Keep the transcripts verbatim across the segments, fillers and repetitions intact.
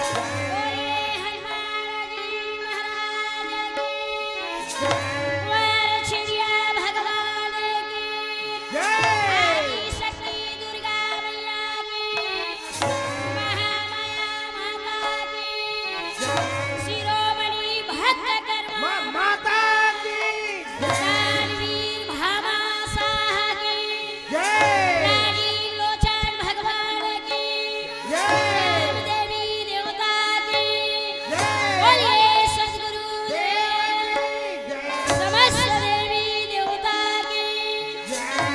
बोले हनुमान जी महाराज की, वरछिया भगवान की, जय। आदि शक्ति दुर्गा मैया की, महामाया माता की, शिरोमणि भक्त कर्मा मा-, माता की, दानवीर भामा साह की, जय। रानी लोचन भगवान की, जय। देवी देवता की, जय। बोलिए सतगुरु देव की, जय। समस्त देवी देवता की, जय।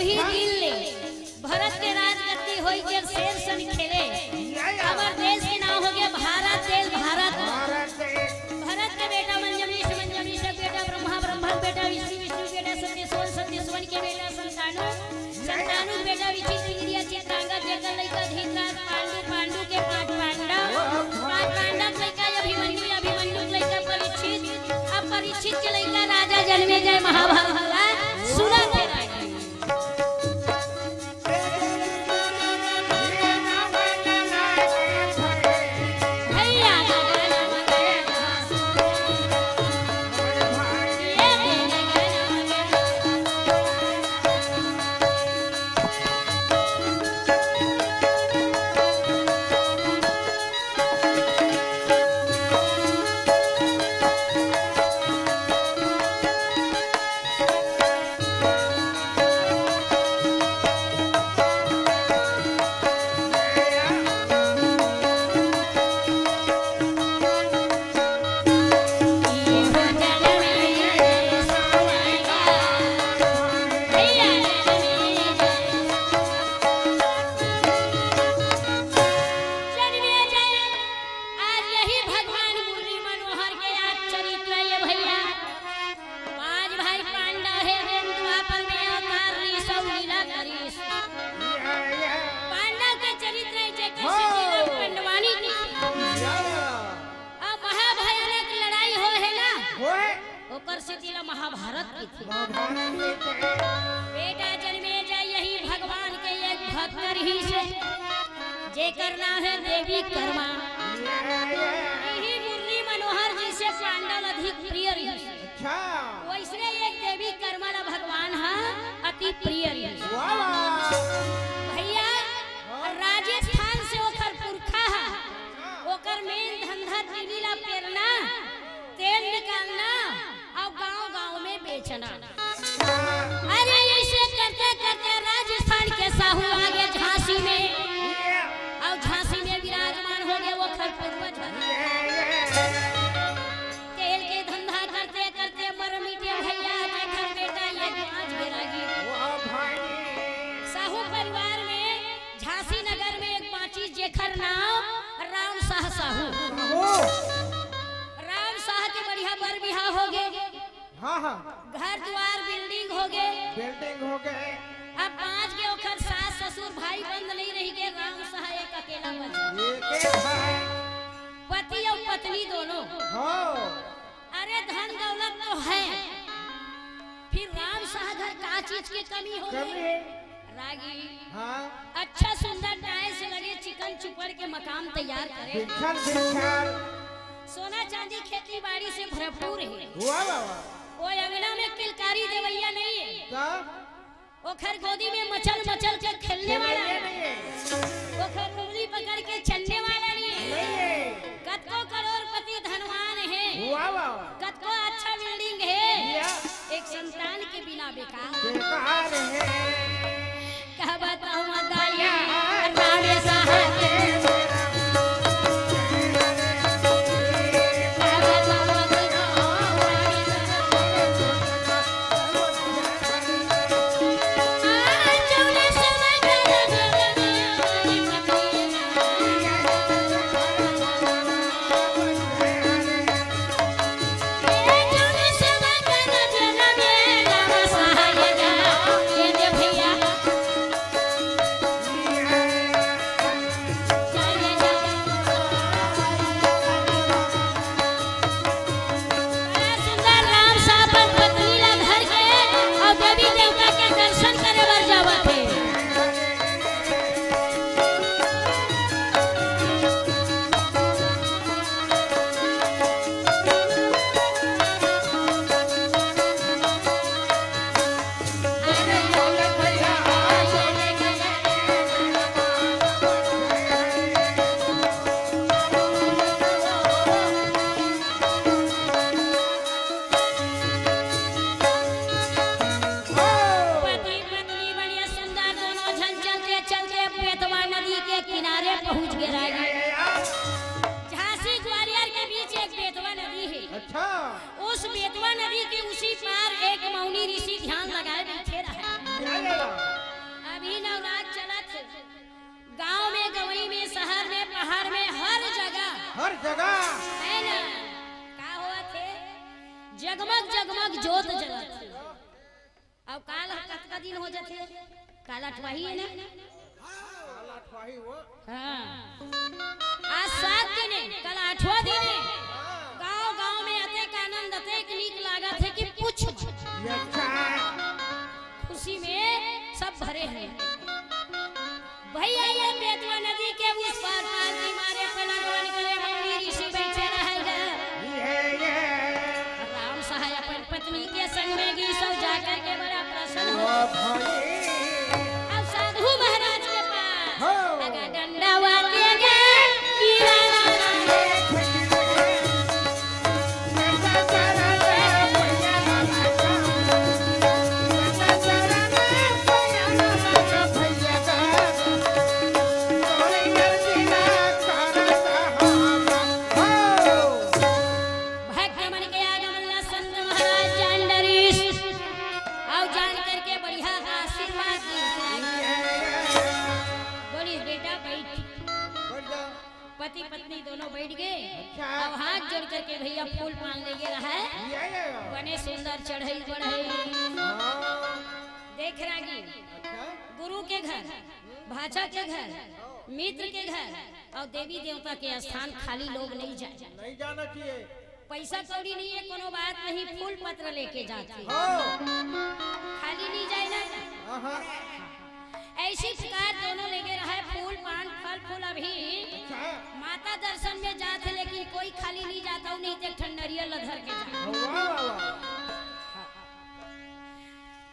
ही दिल ले भरत के राजगद्दी होई, जब शेर सन खेले। हमर देश के नाम हो गया भारत देश, भारत। भारत देश। भरत के बेटा मंजमीष, मंजमीष के बेटा ब्रह्मा, ब्रह्मा के बेटा विष्णु, विष्णु के बेटा सत्यसोन, सत्यसोन के बेटा संतानु, संतानु के बेटा विचित्र इंद्रिया चित्रांगद, जेकर लइका धृतराष्ट्र, पांडु, पांडु के पांच पांडव, पांच पांडव के लइका अभिमन्यु, अभिमन्यु के लइका परीक्षित, अब परीक्षित के लइका राजा जनमेजय महाभारत वाला सुना के राजा। आज यही भगवान मुरली मनोहर के आज चरित्र ये भैया। पांच भाई पांडव हे, जेन द्वापर में अवतार लीस अउ लीला करीस। पांडव के चरित्र हे, जेकर सेती ला पंडवानी की। अब महाभयानक लड़ाई होय हे ना, ओकर सेती ला महाभारत की थी। बेटा जनमेजय यही भगवान के एक भक्त रहिस हे, जेकर नाम हे देवी कर्मा। यही मुरली मनोहर जी से पांडव अधिक प्रिय रहिस। अच्छा। वैसने एक देवी कर्मा ला भगवान ह अति प्रिय रहिस। वाह, वाह। भैया, हाँ। राजस्थान से ओकर पुरखा ह, हाँ। ओकर main धंधा चीनी ला पेरना, तेल निकालना अउ गांव-गांव में बेचना। हाँ। अरे, ऐसे करते-करते राजस्थान के साहू आगे झांसी में, ये। अउ झांसी में विराजमान हो गए ओकर पूर्वज। ये, ये। तेल के धंधा करते करते मर मिटे भैया, जेकर बेटा ये पांच गे रागी। वाह भाई। साहू परिवार में झांसी नगर में एक बाँचिस, जेकर नाम राम शाह साहू। साहू। राम शाह के बढ़िया बर बिहाव हो गे। हाँ, हाँ। घर दुवार building हो गे। Building हो गे। अब पाँच गे ओकर सास ससुर भाई बंद नहीं रहि गे, राम शाह एक अकेला बच। एक, एक भाई। पति अउ पत्नी दोनों। हाँ। अरे, धन दौलत तो है, फिर राम शाह घर का चीज के कमी हो कमी गई? है। रागी। हाँ। अच्छा सुंदर tiles लगे, चिकन चुपड़ के मकान तैयार करे। बिल्कुल, बिल्कुल। सोना चांदी खेती बाड़ी से भरपूर है। वाह, वाह, वाह। वो अंगना में किलकारी देवैया नहीं है। का? ओखर गोदी में मचल मचल के खेलने वाला नहीं है। ओखर उंगली पकड़ के चलने वाला नहीं है। नहीं है। कतको करोड़पति धनवान है। वाह, वाह, वाह। कतको अच्छा building है। या। एक संतान के बिना बेकार। बेकार है। का बताऊं दया, राम शाह के हर जगह। है ना? का होवत हे? जगमग जगमग जोत जलत हे। अब काल ह कतका दिन हो जाथे? काल अठवाही है ना? काल अठवाही हो। हाँ। आज सात दिन है, काल आठवां दिन है। गांव गांव में अतेक आनंद, अतेक नीक लागत है कि पूछ मत। ये अच्छा है। खुशी में सब भरे हैं। भैया, ये बेतवा नदी के उस पार, पार की मारे पे लगवन करे मौनी ऋषि बैठे रहेगा। ये, ये। राम सहाय अपन पत्नी के संग में गीस अउ जा करके बड़ा प्रसन्न हो। अब साधु महाराज के पास हो। अगर डंडा वाते गे, कीड़ा वाला। भक्त मन के आगमन ला संत महाराज जान डरिस, अउ जान करके बढ़िया आशीर्वाद दीस। बोलिस, "बेटा, बैठ।" बैठ जा। पति पत्नी दोनों बैठ गए। अच्छा। अब हाथ जोड़ करके भैया फूल पान लेके रहा है। ये, ये, ये। बने सुंदर चढ़ई बढ़ई। हाँ। देख रागी, अच्छा। गुरु के घर, भांचा के घर, मित्र के घर अउ देवी देवता के स्थान खाली लोग नहीं जाए। नहीं जाना चाहिए। पैसा कौड़ी नहीं है, कोनो बात नहीं, फूल पत्र लेके जाथे। हो। खाली नहीं जाए ना। हाँ, हाँ। ऐसी प्रकार दोनों लेके रहे फूल, पान, फल, फूल। अभी अच्छा। माता दर्शन में जाथे, लेकिन कोई खाली नहीं जाता, नहीं तो एक ठन नरियल ला धर के जाथे। वाह, वाह, वाह।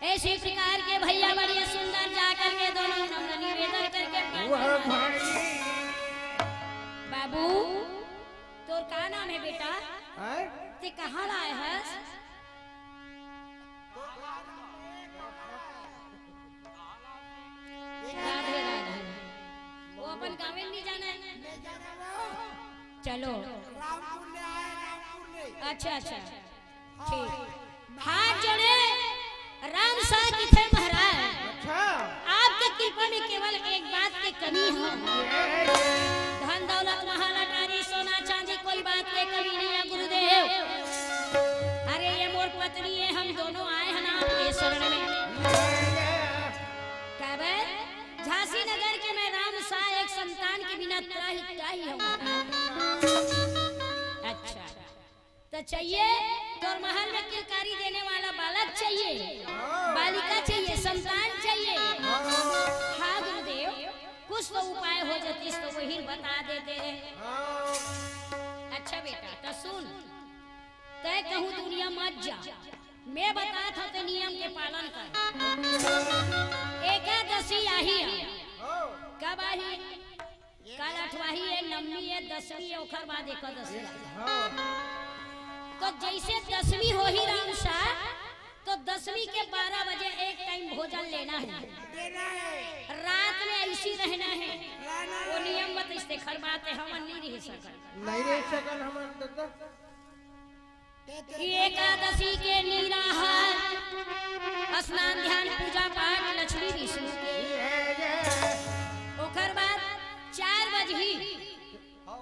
ऐसी प्रकार के भैया बड़े सुंदर जा करके दोनों नम्र निवेदन करके पान वाह, खाए। भाई। बाबू, तोर का नाम है बेटा? हैं? ते कहाँ ला आए हस? राधे राधे। वो अपन गाँवे नहीं जाना है। चलो। रामपुर ले आए, रामपुर ले। अच्छा, अच्छा। ठीक। हाथ जोड़े, राम सा किथे महाराज। अच्छा। आपके कृपा में केवल एक बात के कमी है। ये, ये। धन दौलत महल अटारी सोना चांदी कोई बात के कमी नहीं है गुरुदेव। अरे ये मोर पत्नी है, हम दोनों आए हैं ना आपके शरण में। ये, ये। काबर झांसी नगर के मैं राम सा एक संतान के बिना त्राहि त्राहि हूँ। अच्छा। तो चाहिए, तोर महल में किलकारी देने वाला बालक चाहिए, हाँ। बालिका चाहिए, संतान चाहिए। हाँ। हाँ गुरुदेव, कुछ तो उपाय हो जातीस तो वही बता देते हैं। हाँ। अच्छा बेटा, तो सुन, तय कहूँ दुनिया मत जा, मैं बतात हूँ ते नियम के पालन कर। एकादशी आही है। हाँ। कब आही? काल अठवाही है, नवमी है, दसवीं है, ओखर बाद एकादशी है। हाँ। तो जैसे दसवीं होही राम सा, तो दसवीं के बारह बजे एक टाइम भोजन लेना है। देना है। रात में ऐसी रहना है। रहना वो है। नियम बत इस्ते खर बात है, हम नहीं रह सकन। नहीं रह सकन हम दादा। एकादशी के निराहार, स्नान ध्यान पूजा पाठ लक्ष्मी विष्णु के। ओकर बाद चार बजही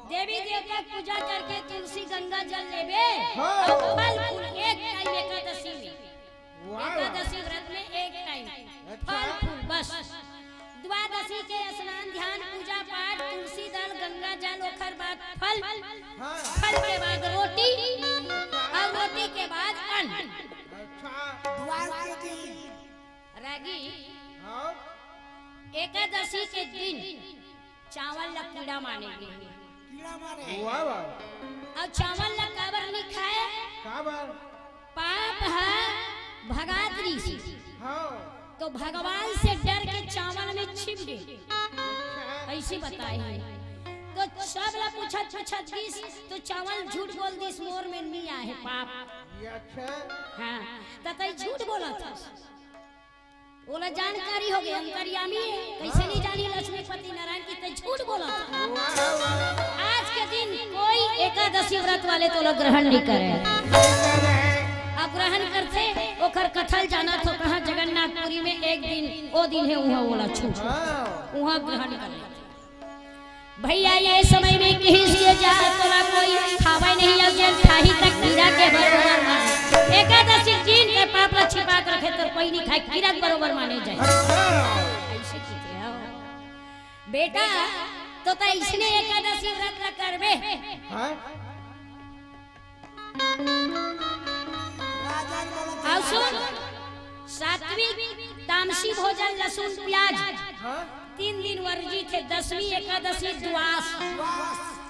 देवी देवता के पूजा करके तुलसी गंगा जल लेबे। हाँ। अउ फल फूल एक टाइम एकादशी में, वाह। एकादशी व्रत में एक टाइम अच्छा। फल फूल बस। द्वादशी के स्नान ध्यान पूजा पाठ तुलसी दल गंगा जल ओकर बाद फल, हाँ। फल के बाद रोटी अउ रोटी के बाद अन्न। अच्छा। द्वादशी। रागी, हाँ। एकादशी के दिन चावल ला कीड़ा माने गे हे। कीड़ा माने। वाह, वाह। अउ चावल ला काबर नइ खाए? काबर? पाप ह भगात रिहिस। हाँ। तो भगवान से डर के चावल में छिप गे। अच्छा। ऐसे बताए हे। तो सब ला पूछत पूछत गिस, तो चावल झूठ बोल दिस, मोर में नइ आहे पाप। ये अच्छा। हाँ, त तैं झूठ बोलत हस। ओला जानकारी होगे, अंतर्यामी हे, कइसे नइ जानी लक्ष्मीपति नारायण कि तैं झूठ बोलत हस। आज के दिन कोई एकादशी व्रत वाले तोला ग्रहण नइ करे। अउ ग्रहण करथे, ओकर कथा ल जानत हो, कहाँ जगन्नाथपुरी में एक दिन, ओ दिन हे, उहाँ ओला छू, उहाँ ग्रहण कर लेथे। भैया, ये समय में किहिस के जा तोला कोई खावय नहीं, अउ जेन खाही त कीरा के बरोबर माने। एकादशी दिन के पाप ल छिपा के रखे, त कोई नहीं खाय, कीरा के बरोबर माने जाय। अच्छा। अइसे कहिथे, हाँ। बेटा, तो त अइसने एकादशी व्रत ल करबे। हाँ। अउ सुन, सात्विक, तामसी भोजन, लहसुन, प्याज, हाँ? तीन दिन वर्जित हे, दसवीं एकादशी, द्वास,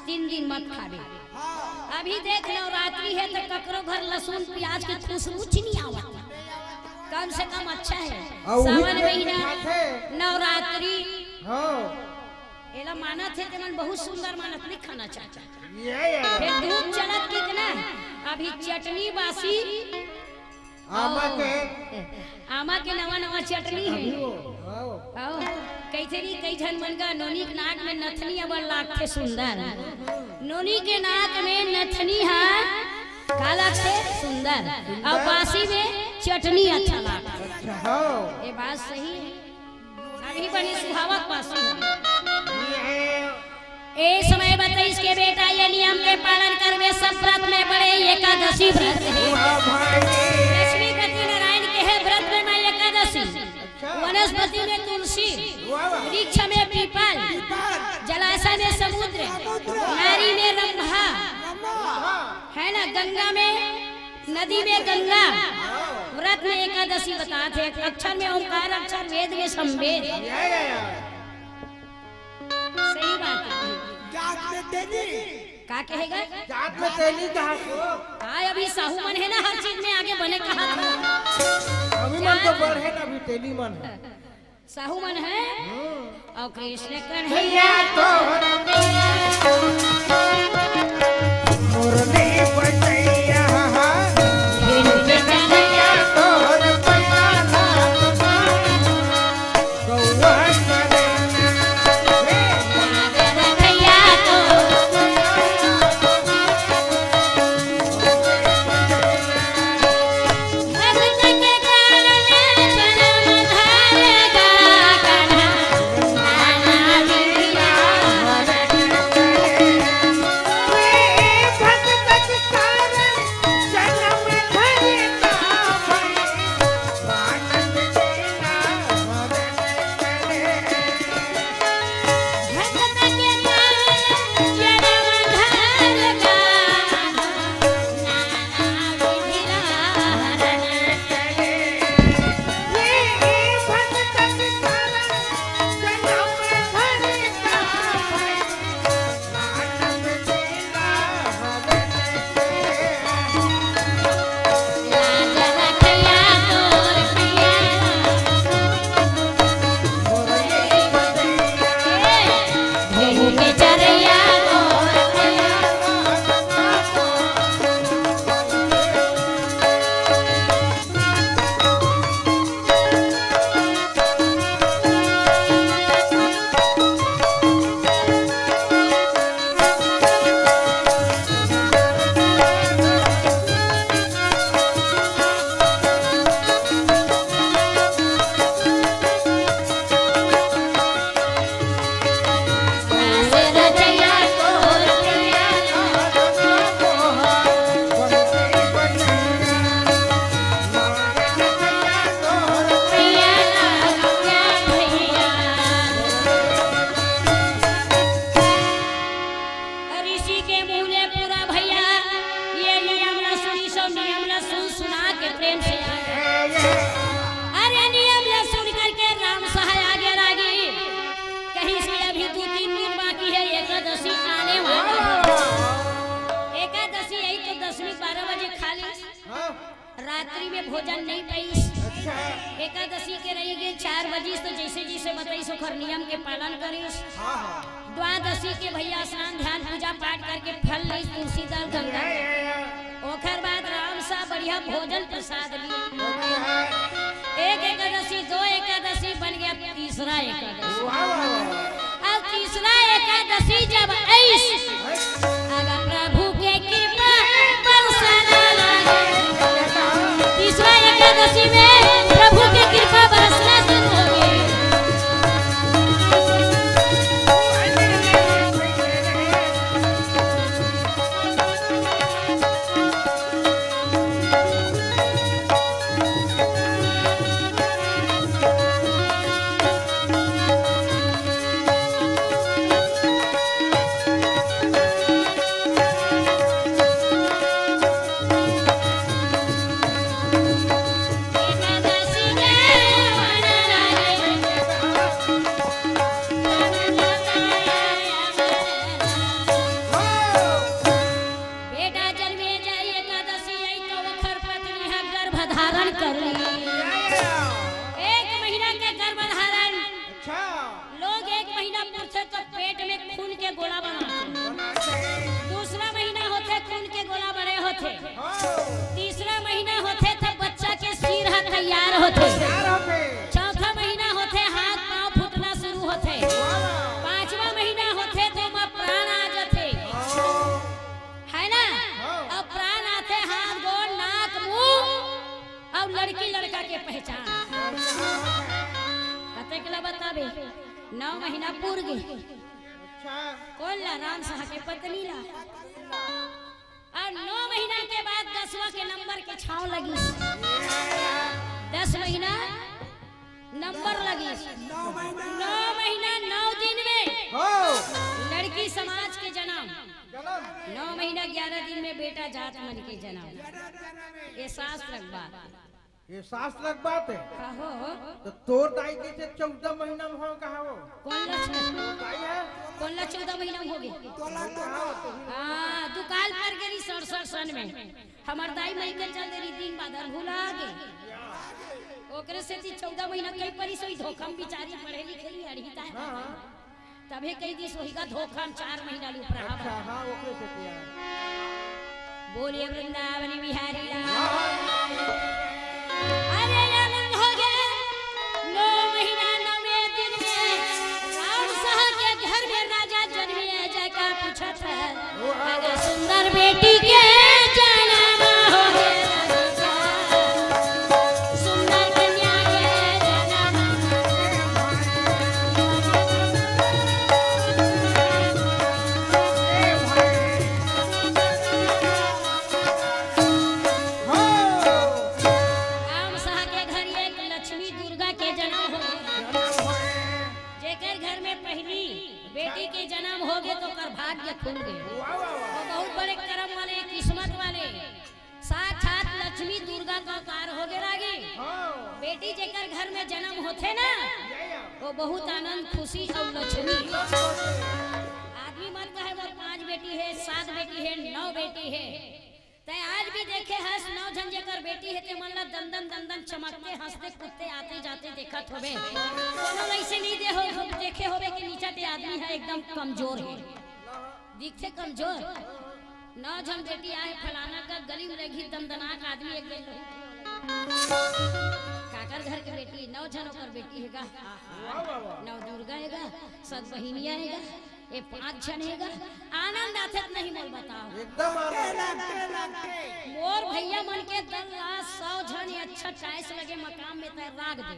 तीन दिन मत खाबे। अभी देख, नवरात्रि हे, त ककरो घर लहसुन, प्याज के खुशबू च नहीं आवत। कम से कम अच्छा हे। अउ उही सावन महीना, नवरात्रि। हाँ। एला मानत हे, तेमन बहुत सुंदर मानत, नहीं खाना चाहत। ये, ये। फेर धूप चलत कितना, अभी चटनी बासी। आमा के। आमा के नवा नवा चटनी हे। अभी वो, हाँ। हाँ, कहिथे नहीं, कई झन मन का नोनी के नाक में नथनी अबड़ लागथे सुंदर। नोनी के नाक में नथनी हा का लागथे? सुंदर। अउ बासी में चटनी अच्छा लागथे। अच्छा, हाँ। ये बात सही हे। अभी बने सुहावक बासी हे। ए समय बतइस के बेटा, ये नियम के पालन करबे, सब व्रत में बड़े एकादशी व्रत हे। वाह भाई। लक्ष्मीपति नारायण के हे व्रत में माँ एकादशी। अच्छा। वनस्पति में तुलसी, वाह, वाह। वृक्ष में पीपल, पीपल। जलाशय में समुद्र, समुद्र। नारी में रंभा, रंभा। हे ना, गंगा में नदी में गंगा। व्रत में एकादशी बतात हे, अक्षर में ओंकार, अक्षर वेद में संवेद। सही बात हे। जात में तेली। का कहेगा? जात में तेली कहा को? हाँ, अभी साहू मन हे ना, हर चीज में आगे बने कहा था। अभी मन तो बढ़े ना, अभी तेली मन हे। साहू मन हे। हम्म। अउ कृष्ण कन्हैया तोहर मुरली बजैया, कृष्ण कन्हैया तोहर गौआ करे। ऋषि के मुँह ले पूरा भैया, ये नियम ला सुनिस अउ नियम ला सुन सुना के प्रेम से। अरे नियम ला सुन करके राम सहाय आगे लागी। कहिस कि अभी दू तीन दिन बाकी हे, एकादशी आने वाली हे। एकादशी आई तो दसवीं बारह बजे खा ली। हाँ। रात्रि में भोजन नहीं पाइस। अच्छा। एकादशी के रही गे चार बजिस, तो जैसे जैसे बताइस ओखर नियम के पालन करिस। हाँ, हाँ। द्वादशी के भैया स्नान ध्यान पूजा पाठ करके फल ली, तुलसी दल गंगा। या, या, या। ओखर बाद राम सा बढ़िया भोजन प्रसाद ली। अच्छा। एक एकादशी, दो एकादशी बन गया, तीसरा एकादशी। वाह, वाह, वाह। अब तीसरा एकादशी जब आइस, अगर प्रभु के कृपा बरसना लगे। तीसरा एकादशी में प्रभु के कृपा बरसना शुरू हो गई। पुरथे तो पेट में खून के गोला बनाथे। दूसरा महीना होथे, खून के गोला बड़े होथे। तीसरा महीना होथे, तब बच्चा के सिर ह तैयार होथे। चौथा महीना होथे, हाथ पांव फूटना शुरू होथे। पांचवा महीना होथे, तो ओमा प्राण आ जाथे, है ना? अब प्राण आथे, हाथ गोड़ नाक मुंह अउ लड़की लड़का के पहचान। कतेक ला बताबे? नौ महीना पूर गे। कोन ला? राम साह के पत्नी ला। अउ नौ महीना के बाद दसवां के नंबर के छांव लगिस। दस महीना नंबर लगिस। नौ महीना नौ दिन में लड़की समाज के जन्म। नौ महीना ग्यारह दिन में बेटा जात मन के जन्म। ये शास्त्र के बात। ये शास्त्र के बात है। कहो। तो तोर दाई कइसे चौदह महीना में हो कहा हो? कोन ला? दाई है? कोन ला चौदह महीना में होगे? हाँ, दुकाल पर गेरी सड़सठ सन में। हमर दाई मइके चल देरी, दिन बादर भुला गे। ओकरे सेती चौदह महीना कई परिस होही, धोखा म बिचारी पढ़े लिखे ली अड़ही ताय। तभे कहि दिस होही गा धोखा म चार महीना ले उपराहा। अच्छा, हाँ, ओकरे सेती आय। बोलिए वृंदावन बिहारी लाल। अरे आनंद होगे, नौ महीना नौवे दिन में राम साह के घर में राजा जनमे हे। जय का पूछत हे, अगर सुंदर बेटी के जनम होगे, सुंदर कन्या के जनम। राम साह के घर एक लक्ष्मी दुर्गा के जनम होगे। जेकर घर में पहली बेटी के जनम होगे तो ओकर भाग्य खुल गे। वो बहुत बड़े करम वाले, किस्मत वाले, साक्षात लक्ष्मी दुर्गा का अवतार होगे रागी। बेटी जेकर घर में जनम होथे ना, वो बहुत आनंद, खुशी अउ लक्ष्मी। आदमी मन कहे मोर पांच बेटी हे, सात बेटी हे, नौ बेटी हे, तैं आज भी देखे हस, नौ झन जेकर बेटी हे, ते मन ला दन दन दन दन चमकते, हंसते, कूदते, आते जाते देखत होबे। कोनो ला अइसे नइ दे हो, देखे होबे कि नीचा ते आदमी हे, एकदम कमजोर हे, दिखथे कमजोर। नौ झन बेटी आए, फलाना का गली में रही दनदनाक आदमी एक दिन। काकर घर के बेटी, नौ झन ओकर बेटी हे गा, नौ दुर्गा हे गा, सत बहिनिया हे गा। ए पांच झन हे गा, आनंद आथे त नहीं मोल बताओ। एकदम आनंद। मोर भैया मन के दल ला सौ झन ए अच्छा choice लगे मकाम में तैं राख दे।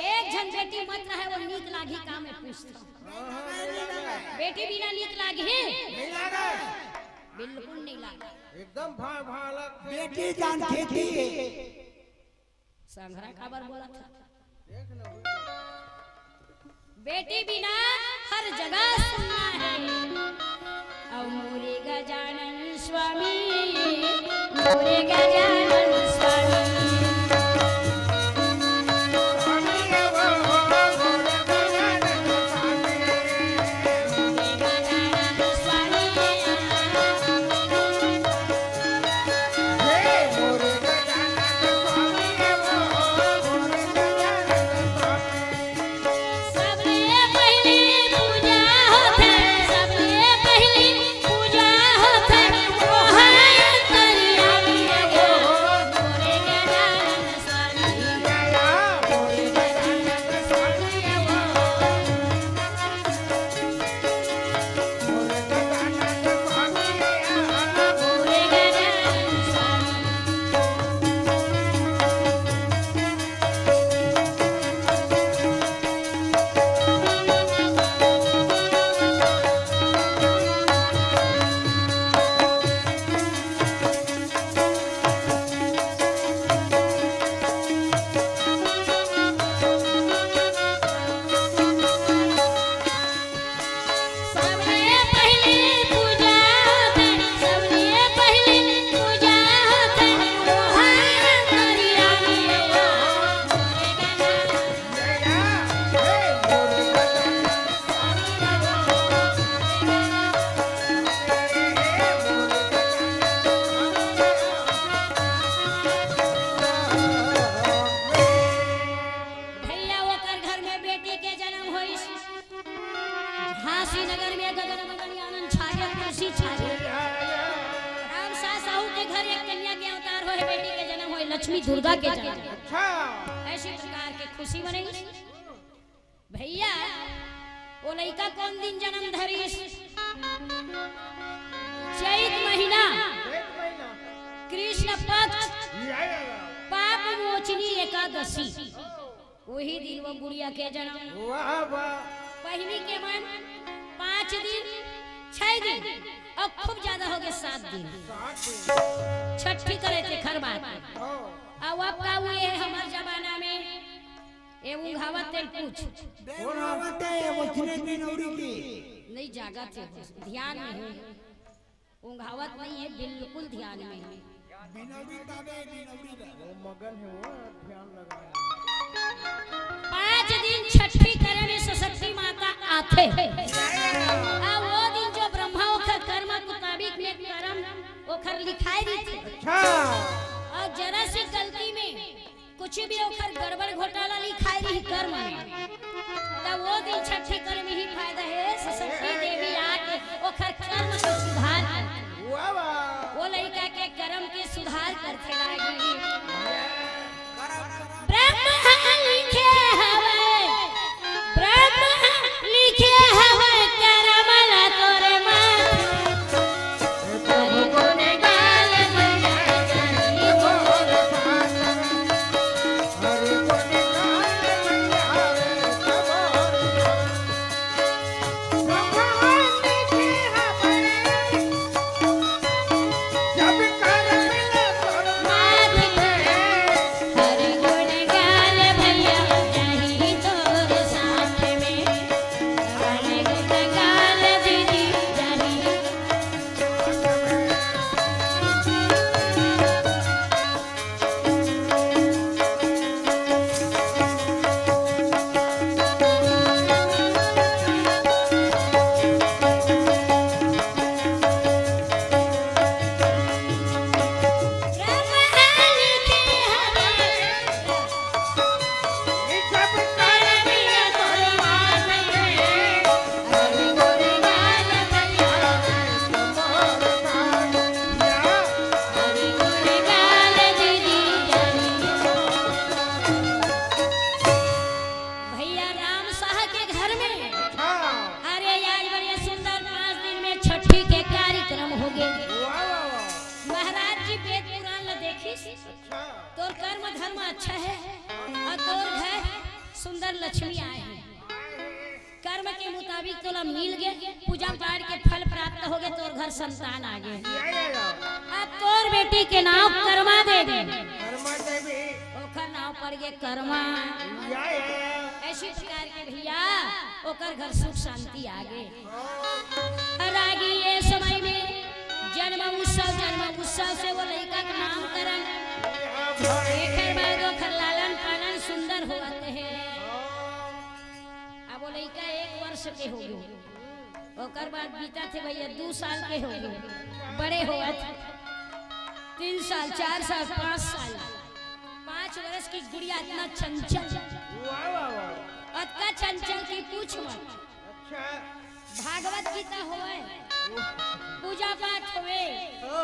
एक झन बेटी मत रहे, वो नीक लागी का मैं पूछथंव। बेटी बिना नीक लागी? बिल्कुल नहीं लागे। एकदम भा, भा अलग। बेटी जान खेती हे। संघरा काबर बोलत हे? बेटी बिना हर जगह सुन्ना हे। अउ मोरे गजानन स्वामी, मोरे गजानन स्वामी। काशी नगर में गगन मगन आनंद छा गया, खुशी छा गई। राम सास साहू के घर एक कन्या के अवतार होए, बेटी के जन्म होए, लक्ष्मी दुर्गा के जन्म। अच्छा। ऐसी प्रकार के खुशी मनई। भैया, वो लइका कौन दिन जन्म धरिस? चैत महीना, चैत महीना। कृष्ण पक्ष, या, या, या। पाप मोचनी एकादशी। वही दिन वो गुड़िया के जन्म। वाह, वाह। पहिली के मन पाँच दिन, छह दिन, अउ खूब ज्यादा होगे सात दिन। सात दिन। छठी करे तेखर बाद। हाँ। अब, अब का हुए है हमर जमाना में? ए उंघावत तेल पूछ। बे उंघावत है, वो चिन्हत बिनौरी की। नहीं जागत है, ध्यान नहीं। उंघावत नहीं है, बिल्कुल ध्यान में है। बिनौरी ताबे, बिनौरी बे। वो मगन है, वो ध्यान लगा है। पाँच दिन छठी करे में सरस्वती माता आथे। आ वो दिन जो ब्रह्मा ओखर कर्म मुताबिक में कर्म ओखर लिखाए रहिथे। अच्छा। अउ जरा सी गलती में कुछ भी ओखर गड़बड़ घोटाला लिखाए रही कर्म में, त वो दिन छठी करे में ही फायदा है, सरस्वती देवी आके ओखर कर्म के सुधार करथे। वाह, वाह। वो लइका के कर्म के सुधार करथे लागी। ब्रह्म लिखे हवय, ब्रह्म लिखे हवय, करम ला तोरे माथे। भैया राम साह के घर में, हाँ। अरे यार, बड़े सुंदर पाँच दिन में छठी के कार्यक्रम होगे। वाह, वाह, वाह। महाराज जी वेद पुराण ला देखिस, अच्छा। तोर कर्म धर्म अच्छा है अउ तोर घर सुंदर लक्ष्मी आए हैं। कर्म के मुताबिक तोला मिल गे, पूजा पाठ के फल प्राप्त होगे, तोर घर संतान आगे। या, या, या। अब तोर बेटी के नाम कर्मा देवी। कर्मा देवी। ओखर नाम पड़ गे कर्मा। या, या। ऐसी प्रकार के भैया, ओकर घर सुख शांति आगे। रागी ये समय में जन्म उत्सव, जन्म उत्सव से वो लइका के नामकरण, एकर बाद ओकर लालन पालन सुंदर होवत हे। अब वो लइका एक वर्ष के हो गए, ओकर बाद बीता थे भैया, दू साल के हो गए, बड़े होवत, तीन साल, चार साल, पाँच साल, पाँच वर्ष की गुड़िया इतना चंचल, वाह, वाह, वाह। अतका चंचल की पूछ मत। अच्छा। भागवत गीता होवे, पूजा पाठ होवे, ओ।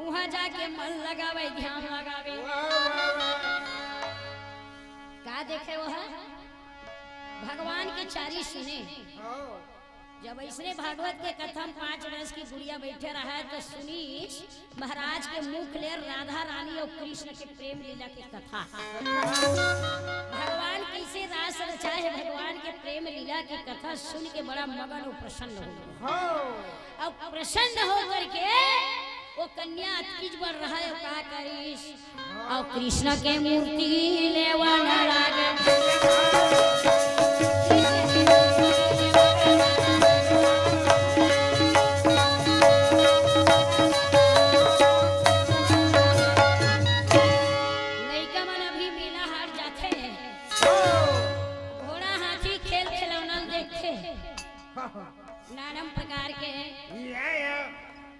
उहाँ जाके मन लगावे, ध्यान लगावे। वाह, वाह, वाह। का देखे वो है? भगवान के चारी सुने। हाँ। जब ऐसने भागवत के कथा में पाँच वर्ष की गुड़िया बैठे रहा तो सुनी महाराज के मुख ले राधा रानी और कृष्ण के प्रेम लीला के कथा। भगवान कैसे रास रचाए है, भगवान के प्रेम लीला की कथा सुन के बड़ा मगन और प्रसन्न हो गया। हाँ। अब प्रसन्न हो करके वो कन्या अतकीज बड़ रहा है, का करिस? अउ कृष्ण के मूर्ति लेवन लागे। लइका मन अभी मेला हाट जाथे, घोड़ा हाथी खेल खिलौना देखथे। नानम प्रकार के। या, या।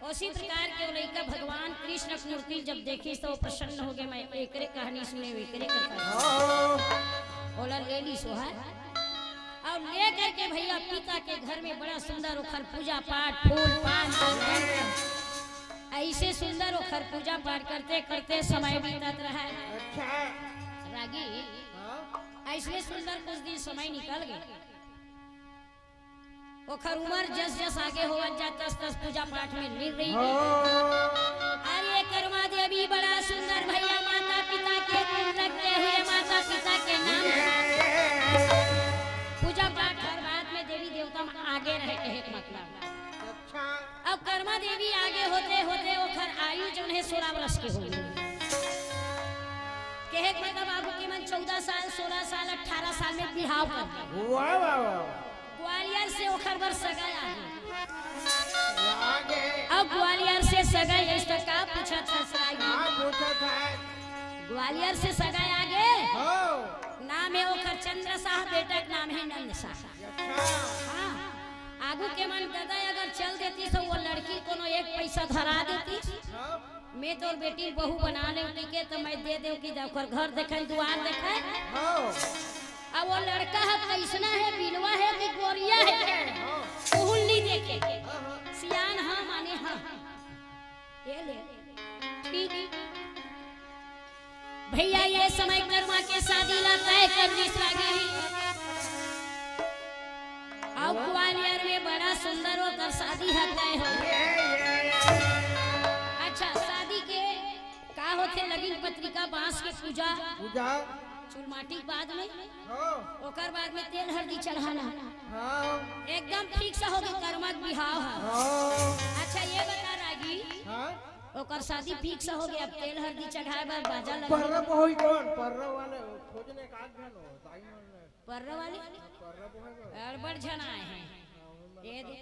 उसी प्रकार के वो लइका भगवान कृष्ण के मूर्ति जब देखिस तो वो प्रसन्न हो गए, मैं एकरे कहानी सुने, एकरे कथा सुने। हाँ। ओला ले लीस वो है। अउ लेकर के भइया पिता के घर में बड़ा सुंदर ओखर पूजा पाठ, फूल पान, अइसे सुंदर ओखर पूजा पाठ करते करते समय बीतत रहय। अच्छा। रागी, हाँ? अइसने सुंदर कुछ दिन समय निकल गे। ओखर उमर जस जस आगे होवत जाय, तस तस पूजा पाठ में लीन रहिगे। हाँ। अरे करमा देवी बड़ा सुंदर भइया, माता पिता के गुण रखते हुए माता पिता के नाम पूजा पाठ हर बात में देवी देवता में आगे रहे, कहे के मतलब। अच्छा। अब करमा देवी आगे होते होते ओखर आयु जौन हे सोलह बरस के हो गे। कहे के मतलब आगू के मन चौदह साल, सोलह साल, अठारह साल में बिहाव कर दे। वाह, वाह, वाह। ग्वालियर से ओखर बर सगाई आगे। आगे। अब ग्वालियर से सगाई, इस तो का पूछत हस रागी? का पूछत हस? ग्वालियर से सगाई आगे। हो। नाम हे ओखर चंद्र साह, बेटा के नाम हे नंद साह। अच्छा। हाँ। आगू के मन ददा अगर चल देतिस त ओ लड़की कोनो एक पैसा धरा देतिस। हाँ। मैं तोर बेटी बहू बना लेंव कहिके त मैं दे देंव कि जा ओकर घर देखय, दुआर देखय। हाँ। अब ओ लड़का ह कइसना हे, बिलवा हे कि गोरिया हे, हाँ। उहू ल नइ देखे। हाँ, हाँ। सियान ह माने ह। ये ले। ठीक। भइया, ये समय करमा के शादी ला तय कर दिस रागी। अउ ग्वालियर में बड़ा सुंदर ओकर शादी ह तय हो। अच्छा, शादी के का होथे? लगिन पत्रिका, बांस के पूजा, पूजा। चुलमाटी के बाद में, हाँ। ओकर बाद में तेल हरदी चढ़ाना। हाँ। एकदम fix हो गे करमा के बिहाव ह। हाँ। अच्छा, ये बता रागी, हाँ। ओकर शादी fix हो गे, अब तेल हरदी चढ़ाय बर बाजा लगे। पर्रा होही कौन? पर्रा वाले खोजने का आग घलो, दाई मन ने। पर्रा वाले? पर्रा होही कौन? अड़बड़ झन आए हे। हाँ, ये दे।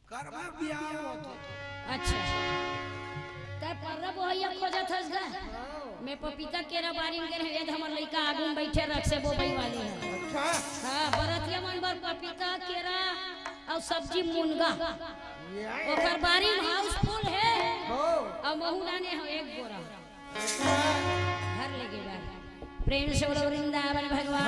करमा बिहाव होथे। अच्छा। तैं पर्रा बोहइया खोजत हस गा? हाँ। मैं पपीता केरा बारी म गे रहेंव, ये दे हमर लइका आगू म बइठे रख से बोबई वाले हे। अच्छा। हाँ, बरतिया मन बर पपीता, केरा अउ सब्जी मुनगा। ये आए। ओकर बारी म housefull हे। हो। अउ महूं लाने हंव एक बोरा। घर लेगे बा। प्रेम से बोलो वृंदावन भगवान।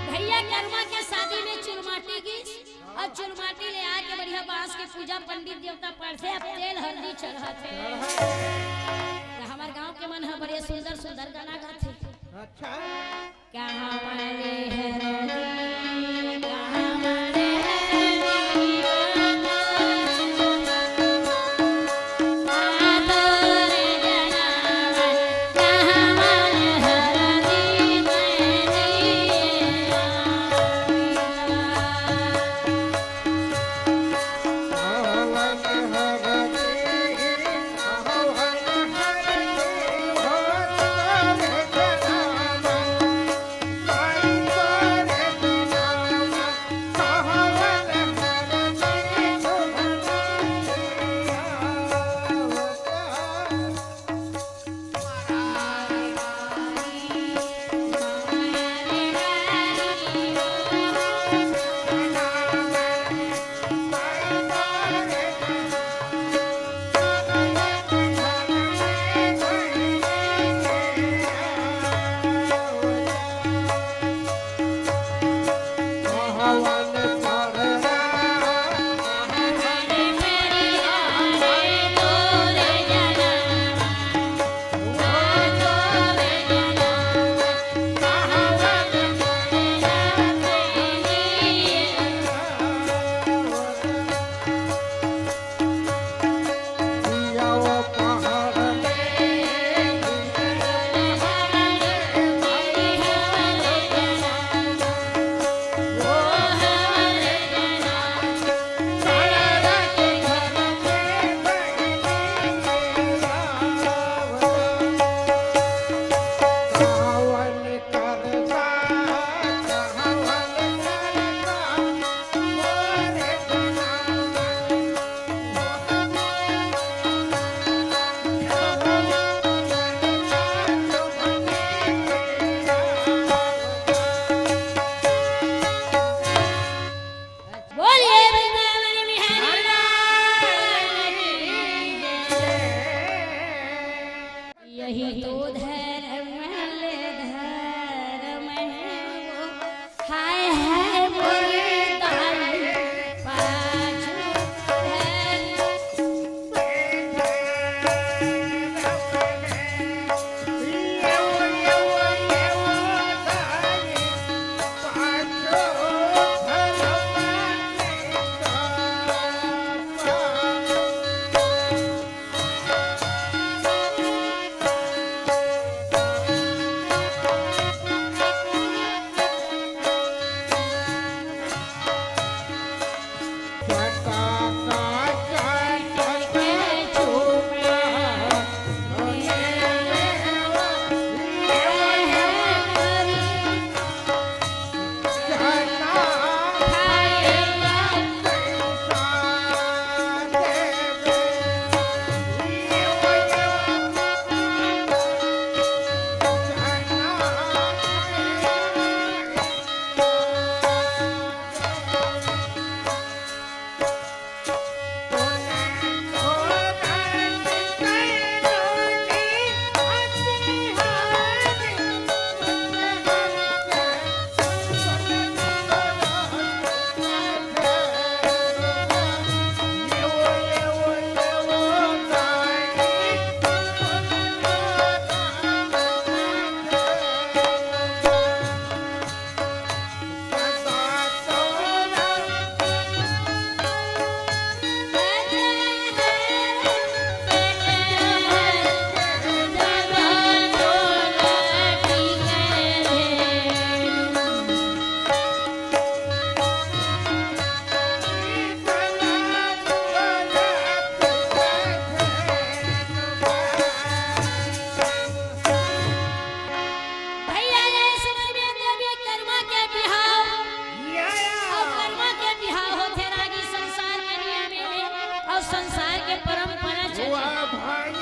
भइया, करमा के शादी में चुलमाटी गिस अउ चुलमाटी ले आके बढ़िया बांस के पूजा पंडित देवता पाठ से अब तेल हरदी चढ़ाथे। त हमर गांव के मन ह बड़े सुंदर सुंदर गाना गाथे। अच्छा। कहाँ वाले हरदी, कहाँ वाले हरदी, परंपरा चले। वाह भाई।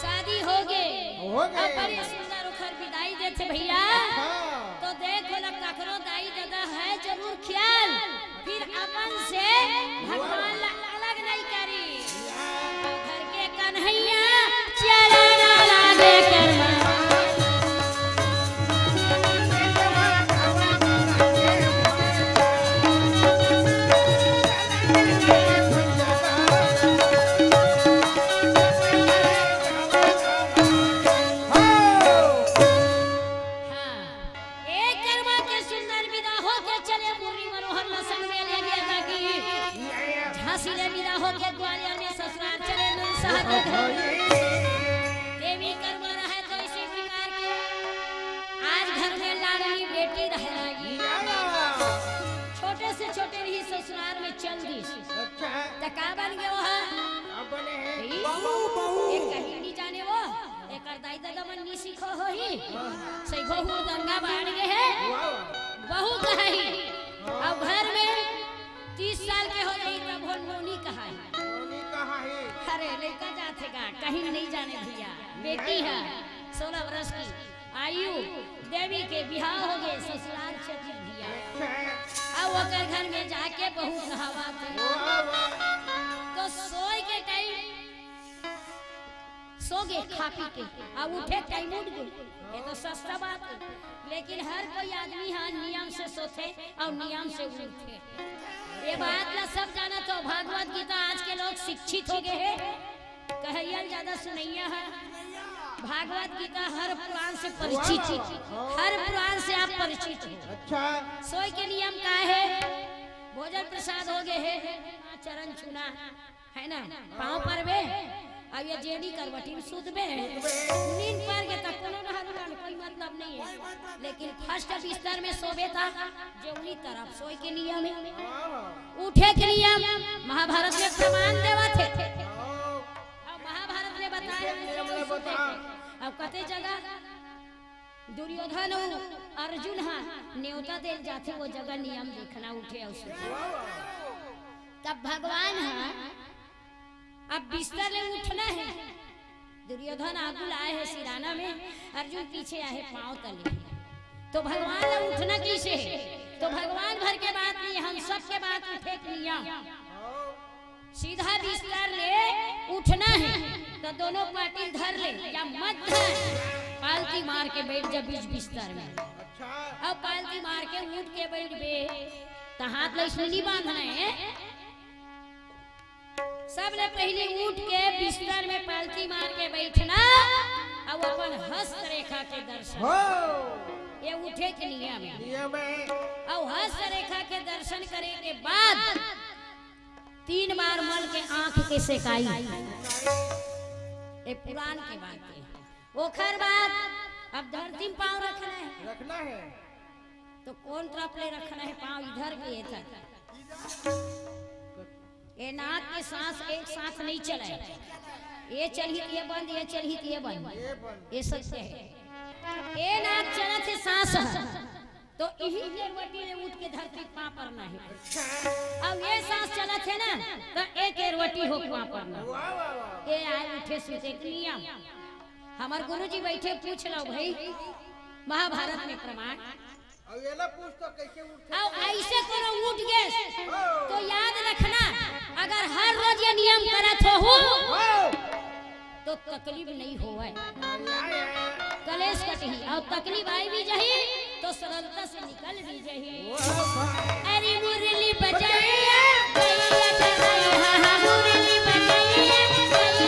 शादी हो गे। हो गे। अब बड़े सुंदर ओखर बिदाई देथे भैया। हाँ। तो देख ओला ककरो दाई ददा हे जरूर ख्याल, फिर अपन से भगवान ला अलग नहीं करी। घर के कन्हैया चरण लागे करमा। हाँ। ए करमा के सुंदर विदा होके चले मुरली मनोहर ल संग में ले लिया जाके। झांसी ले विदा होके ग्वालियर में ससुराल चले नंद साहब के घर। देवी करमा रहे तो इसी प्रकार के आज घर में लाडली बेटी रहे लागी। छोटे से छोटे रही ससुराल में चल दी। अच्छा। त का बन गए वो? अब बने हैं। बहू, बहू। ये कहीं नहीं जाने वो। एकर दाई ददा मन नी सीखो होही। सैगो हुड़दंगा बाढ़ गे हे। वाह, वाह। बहू कहाही। हाँ। अब घर में तीस साल के हो जाही तब हो नोनी कहाही। नोनी कहाही। अरे लइका जाथे गा, कहीं नहीं जाने भैया। बेटी हे, सोलह बरस की आयु, देवी के बिहाव हो गे, ससुराल चली भैया। अच्छा। अब ओकर घर में जाके बहू कहावत हे। वाह, वाह। तो सोए के टाइम सो गे खा पी के, अब उठे टाइम उठ गे, ये तो सस्ता बात हे। लेकिन हर कोई आदमी हा नियम से सोथे अउ नियम से उठे। ये बात ला सब जानत हो, भागवत गीता आज के लोग शिक्षित हो गे हे, कहइया ल ज्यादा सुनइया हे। भागवत गीता हर पुराण से परिचित हे, हर पुराण से आप परिचित हो। अच्छा। सोए के नियम का हे? भोजन प्रसाद हो गे हे, चरण छूना, हे ना? पाँव परबे, अब ये जेनी करवटी में सुतबे। नींद पर गे त कोनो रहन रहन, कोई मतलब नहीं हे। लेकिन first बिस्तर में सोबे त जेवनी तरफ सोए के नियम हे। उठे के नियम महाभारत में प्रमाण देवत हे। अब महाभारत में बताए हे, नियम ले बता। अब कते जगह दुर्योधन अउ अर्जुन हा नेवता देल जाथे, वो जगह नियम देखना, उठे अउ सुते। तब भगवान हा अब बिस्तर ले उठना हे, दुर्योधन आगू ल आए हे सिराना में, अर्जुन पीछे आहे पाँव तले। तो भगवान ला उठना कइसे हे? तो भगवान भर के बात नहीं, हम सब के बात उठे के नियम। सीधा बिस्तर ले उठना हे, तो दोनों पाटी धर ले या मत धर, पालती मार के बैठ जा बीच बिस्तर में। अच्छा। अब पालती मार के उठ के बैठबे, तो हाथ ला इसमें नहीं बांधना हे। सबले पहली उठ के बिस्तर में पालती मार के बैठना, अउ अपन हस्त रेखा के दर्शन। हो। ये उठे के नियम हे। नियम हे। अउ हस्त रेखा के दर्शन करे के बाद तीन बार मल के आंख के सेकाई। ये पुराण के बात हे। ओखर बाद अब धरती में पाँव रखना हे। रखना हे। तो कोन तरफ ले रखना हे पाँव? इधर के इधर। ये नाक के सांस एक साथ नहीं चले। ये चलही त ये बंद, ये चलही त ये बंद। ये बंद। ये सत्य हे। ये नाक चलत हे सांस ह, तो इही केरवटी ले उठ के धरती पाँव परना हे। अब ये सांस चलत हे ना, तो एक केरवटी हो पाँव परना। वाह, वाह, वाह। ये आए उठे सुते के नियम। हमर गुरुजी बैठे, पूछ लो भाई, महाभारत में प्रमाण। अब एला पूछ तो कैसे उठे? अब ऐसे कोनो उठ गे तो याद रखना, अगर हर रोज ये नियम करत होहू, तो तकलीफ नहीं होवय, कलेश कटही, अउ तकलीफ आई भी जाही तो सरलता से निकल भी जाही। अरे मुरली बजैया, गैया चराई, हाँ, हाँ, मुरली बजैया, गैया चराई।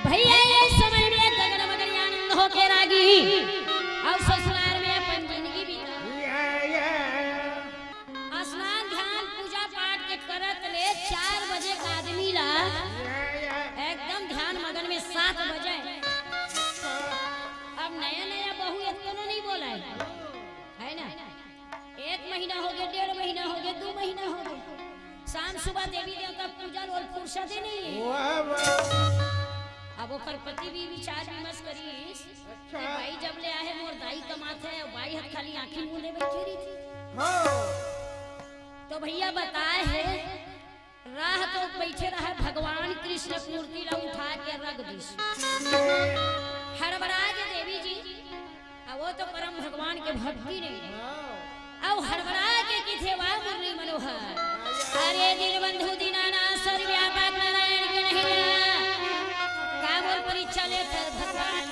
भैया, ये समय में गगन मगन आनंद होके रागी और ससुराल में अपन जिंदगी बिता। स्नान ध्यान पूजा पाठ के करत ले चार बजे का आदमी ला एकदम ध्यान मगन में सात बजे। अब नया नया बहू इतनो नहीं बोला है, है ना? एक महीना हो गया, डेढ़ महीना हो गया, दो महीना हो गया, शाम सुबह देवी देवता पूजा लो और फुर्सत ही नहीं है। वाह, वाह। अब ओकर पति भी विचार विमर्श करी कि अच्छा। भाई जब ले आहे मोर दाई कमात है, बाई हत खाली आंखी मूंदे बैठी रही थी। हाँ। तो भैया बताए है, राह तो बैठे रहा, भगवान कृष्ण मूर्ति ला उठा के रख दिस। हड़बड़ा के देवी जी, अब वो तो परम भगवान के भक्ति ने। अब हड़बड़ा के किथे वा मुरली मनोहर। अरे दीनबंधु दीनानाथ सर्वव्यापक नारायण कन्हैया। का मोर परीक्षा लेत है भगवान।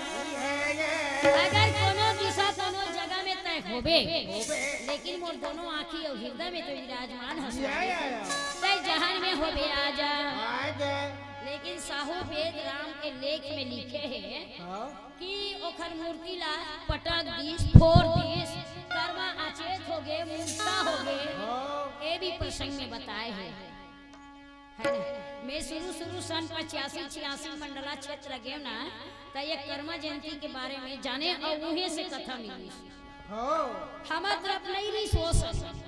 अगर कोनो दिशा कोनो जगह में तय होबे, लेकिन मोर दोनों आँखी और हृदय में तो विराजमान हस। तय जहान में होबे आजा। लेकिन साहू वेद राम के लेख में लिखे है हाँ। कि ओखर मूर्ति ला पटक दिस, फोर दिस, कर्मा अचेत हो गे, मूर्छा हो गे। हाँ। ये भी प्रसंग में बताए है, है ना? मैं शुरू शुरू सन पचासी छियासी मंडला क्षेत्र गए ना, त ये कर्मा जयंती के बारे में जाने और उहे से कथा मिली। हाँ। हमर तरफ नहीं रही सो सन।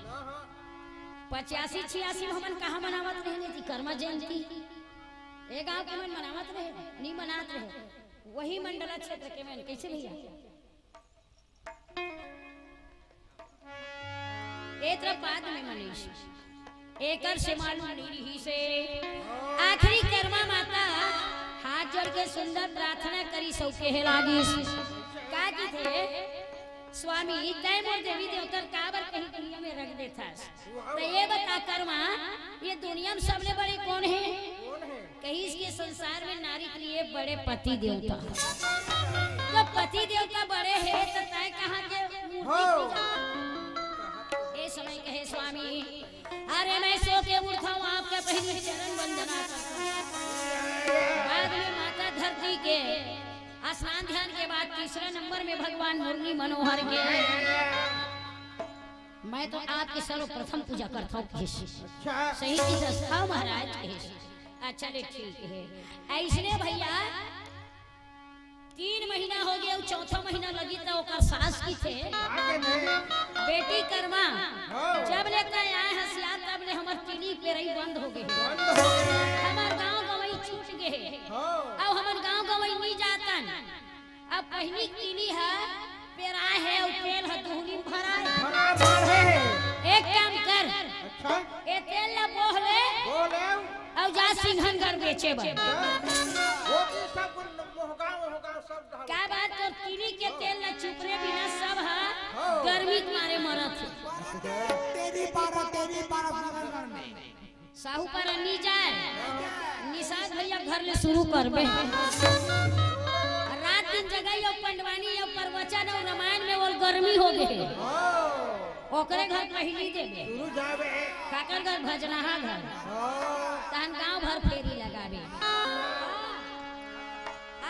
पचासी छियासी में हमन कहाँ मनावत रहे नहीं थी कर्मा जयंती? ए गांव के मन मनावत रहे, नहीं मनात रहे। वही मंडला क्षेत्र के मन कैसे भैया? ए तरफ बाद में मनीष, एकर से मालूम नहीं रही से। आखिरी कर्मा माता हाथ जोड़ के सुंदर प्रार्थना करी, सौ कहे लागिस। का की थे, स्वामी, तय मोर देवी देवतर काबर कहीं दुनिया में रख देथस? तो ये बता कर्मा, ये दुनिया में सबले बड़े कौन है? कहिस के संसार में नारी के लिए बड़े पति देवता। तो पति देवता बड़े है, तो तय कहाँ के मूर्ति हो। पूजा? ए समय कहे स्वामी, अरे मैं सो के उठता हूँ, आपके पहले चरण वंदना करता हूँ। बाद में माता धरती के स्नान ध्यान के बाद तीसरा नंबर में भगवान मुरली मनोहर के। मैं तो आपके सर्वप्रथम पूजा करता हूँ। अच्छा। सही की दस, हाँ महाराज। अच्छा, ले ठीक है। ऐसने भैया तीन महीना हो गया, चौथा महीना लगी तो ओकर सास की थे। आगे में। बेटी कर्मा, हाँ। जब ले तय आए हस यार, तब ले हमर तिली पेरई बंद हो गए। बंद हो गए। हमर गांव गंवई छूट गए। हाँ। अब हमर गांव गंवई नहीं जातन। अब पहिली तिली है, पेराए है, अउ तेल ह दुहली म भराए। भराए, भराए। एक काम कर। अच्छा। ए तेल ला बोह ले। बोह ले। अउ जा सिंघनगढ़ बेचे बर। जा। वो भी सब मोहगांव, मोहगांव सब डाल। का बात, तोर तिली के तेल ला चुपरे बिना सब ह हाँ। गर्मी के मारे मरत हे। तेरी पारा, तेरी पारा सिंघनगढ़ में। साहू पारा नी जाए, निषाद भैया घर ले शुरू करबे। रात दिन जगई अउ पंडवानी अउ प्रवचन अउ रामायण में ओल गर्मी हो गए। ओकरे घर पहिली देबे। शुरू जाबे। काकर घर? भजनहा घर। हाँ। तहन गांव भर फेरी लगाबे।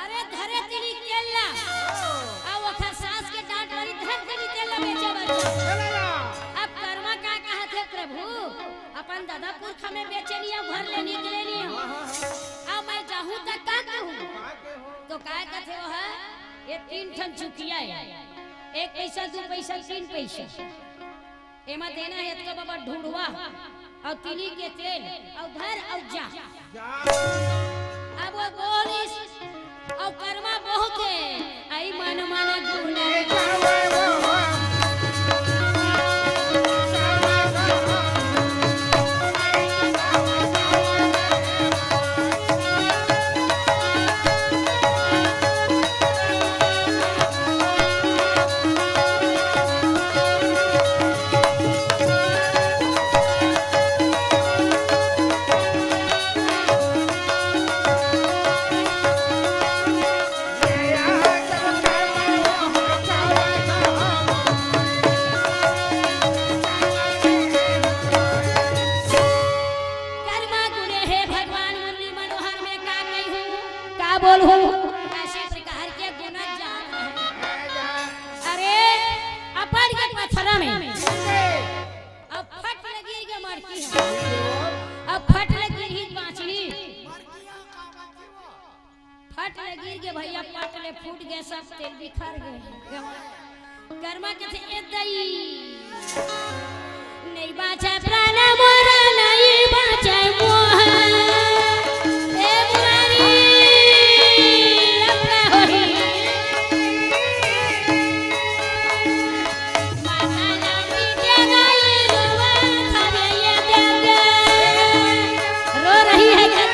अरे धरे तिली तेल ला। अउ ओखर सास के डांट परी त मैं बेचे नहीं हूँ, घर ले निकले नहीं हूँ। अब मैं जाहूँ त का कहूँ? तो काय कथे वो है, ये तीन ठन चुकिया है, एक पैसा, दू पैसा, तीन पैसा। एमा देना हे एतका बबा ढूढ़वा अउ तिली के तेल अउ धर अउ जा। अब वो बोलिस अउ करमा बोहके, आई मन मन गुण। करमा गुने हे भगवान, मुरली मनोहर में का कही हूँ, का बोल हूँ, ऐसे प्रकार के गुना जात है। अरे, अपन के पथरा में अब फट लगी के मरकी है। अब फट लगी ही बाँचनी। फट ले गिर गे भैया, पट ले फूट गे, सब तेल बिखर गे। करमा कथे, ए दई, नहीं बाँचे प्राण मोर, नहीं बाँचे मोह। ए मुरारी, अब का होही? माता रानी के गाई रोवा, थारे ये देंगे। रो रही है करमा।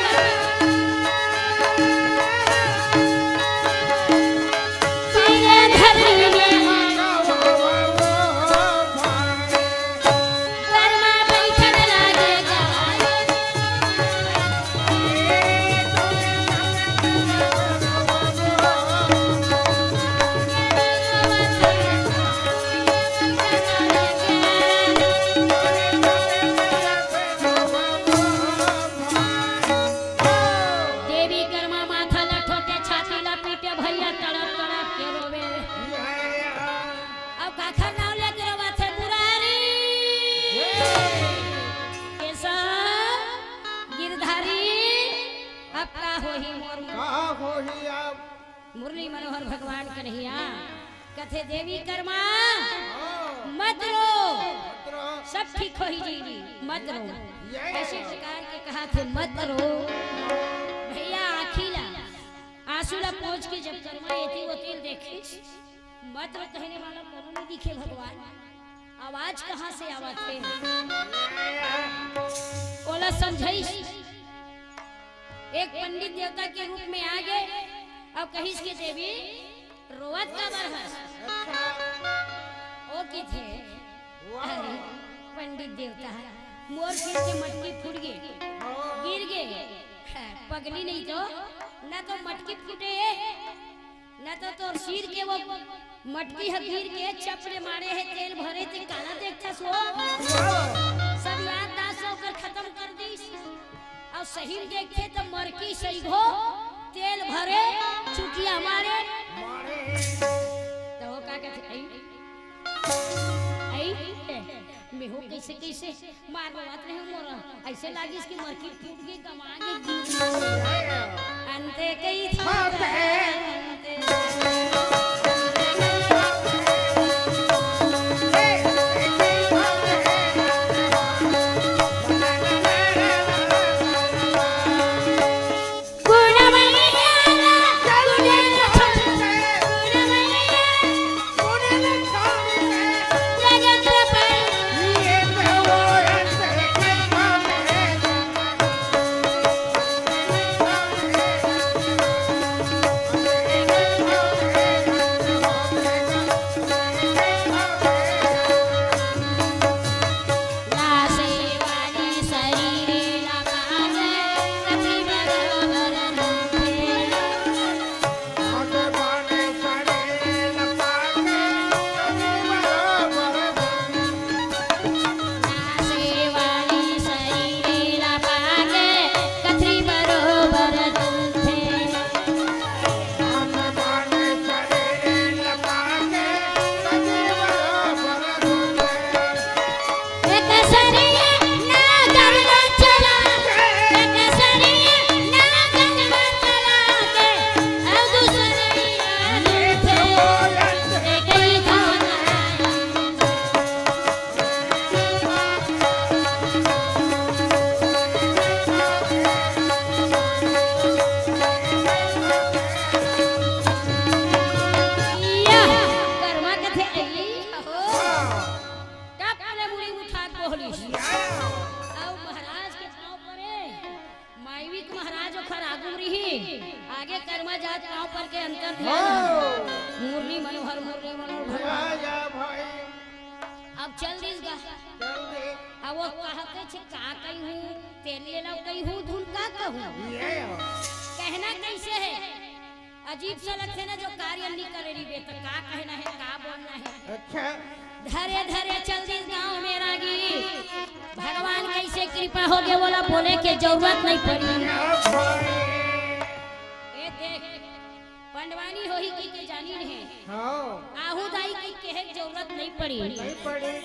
देवी करमा माथा ल ठोके, छाती ल पीटे, भैया तड़प तड़प के रोवे। अब काखर नाव लेके रोवत हे मुरारी। केशव गिरधारी, अब का होही मोर का होही अब? मुरली मनोहर भगवान कन्हैया कथे, देवी करमा, हाँ। मत रो, मत रो। सब ठीक होही जी, मत रो। ये। ऐसे प्रकार के कहाथे, मत रो। भैया आँखी ला, आँसू ला पोंछ के जब करमा एती ओती ल देखिस, मत रो कहने वाला कोनो नहीं दिखे भगवान। आवाज कहाँ से आवत हे? ओला समझाइस। एक पंडित देवता के रूप में आ गे अउ कहिस के, देवी, रोवत काबर हस? ओ किथे, अरे, पंडित देवता हे, मोर सिर के मटकी फूट गे, गिर गे। पगली नहीं तो, ना तो मटकी फूटे हे, न तो तोर सिर के वो मटकी ह गिर के चपले मारे हे, तेल भरे ते काला देखथस वो। सब याददाश्त ओकर खत्म कर दीस। अउ सही में देखथे त मरकी सही घो तेल भरे चुकिया मारे। त वो का कथे, "अई, अई, मेहू कइसे कइसे मार रोवत रहे मोर, अइसे लागिस कि मरकी फूट गे, गमा गे, गिर गे।" अंते कही था अंते। ए, हो। हाँ। टप ले मुड़ी उठा के बोलिस। या। अउ महाराज के पाँव परे, माईविक महाराज ओखर आगू रिही, आगे कर्मा जात पाँव पर के अंतर ध्यान। हाँ। मुरली मनोहर, मुरली मनोहर। या, या भाई। अब चल दिस गा। चल दे। अब वो कहते छे, "का कही हूँ, तेल ले लो कही हूँ, धुन का कहूँ?" ये हो। कहना कैसे है? अजीब सा लगथे ना, जो कार्य नहीं करे रहिबे, त का कहना है, का बोलना है। अच्छा। धरे धरे चल दिस गाँव में रागी। भगवान कैसे कृपा हो गे, बोला, बोले के जरूरत नहीं पड़ी। या भाई। ए देख, पंडवानी होही की के जानी नहीं। हाँ। आहू दाई की कहे के जरूरत नहीं पड़ी। नहीं पड़ी।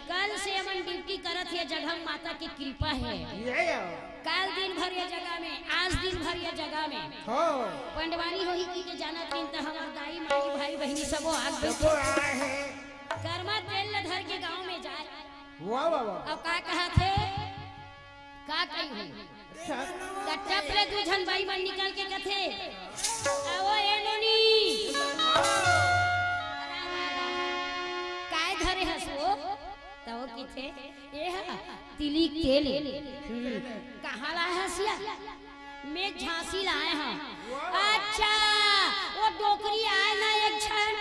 कल से हमन ड्यूटी करत हे जगह माता की कृपा है। ये हो। काल दिन भर ये जगह में, आज दिन भर ये जगह में। हाँ। पंडवानी होही की के जानत दिन त हमर दाई, माई, भाई, बहिनी सबो आग सबो आए हैं। कर्मा तेल ल धर के गाँव में जाए। वाह, वाह, वाह। अब का कहत हे? का कही हूँ? अच्छा। त टप ले दू झन बाई मन निकल के कथे, "आवो ए नोनी।" काय धरे हस वो? त वो किथे, "ए हा, तिली के तेल ए।" हम्म। "कहाँ लाए हस या?" "मैं झांसी लाए हूँ।" "अच्छा, वो डोकरी आए ना एक झन।"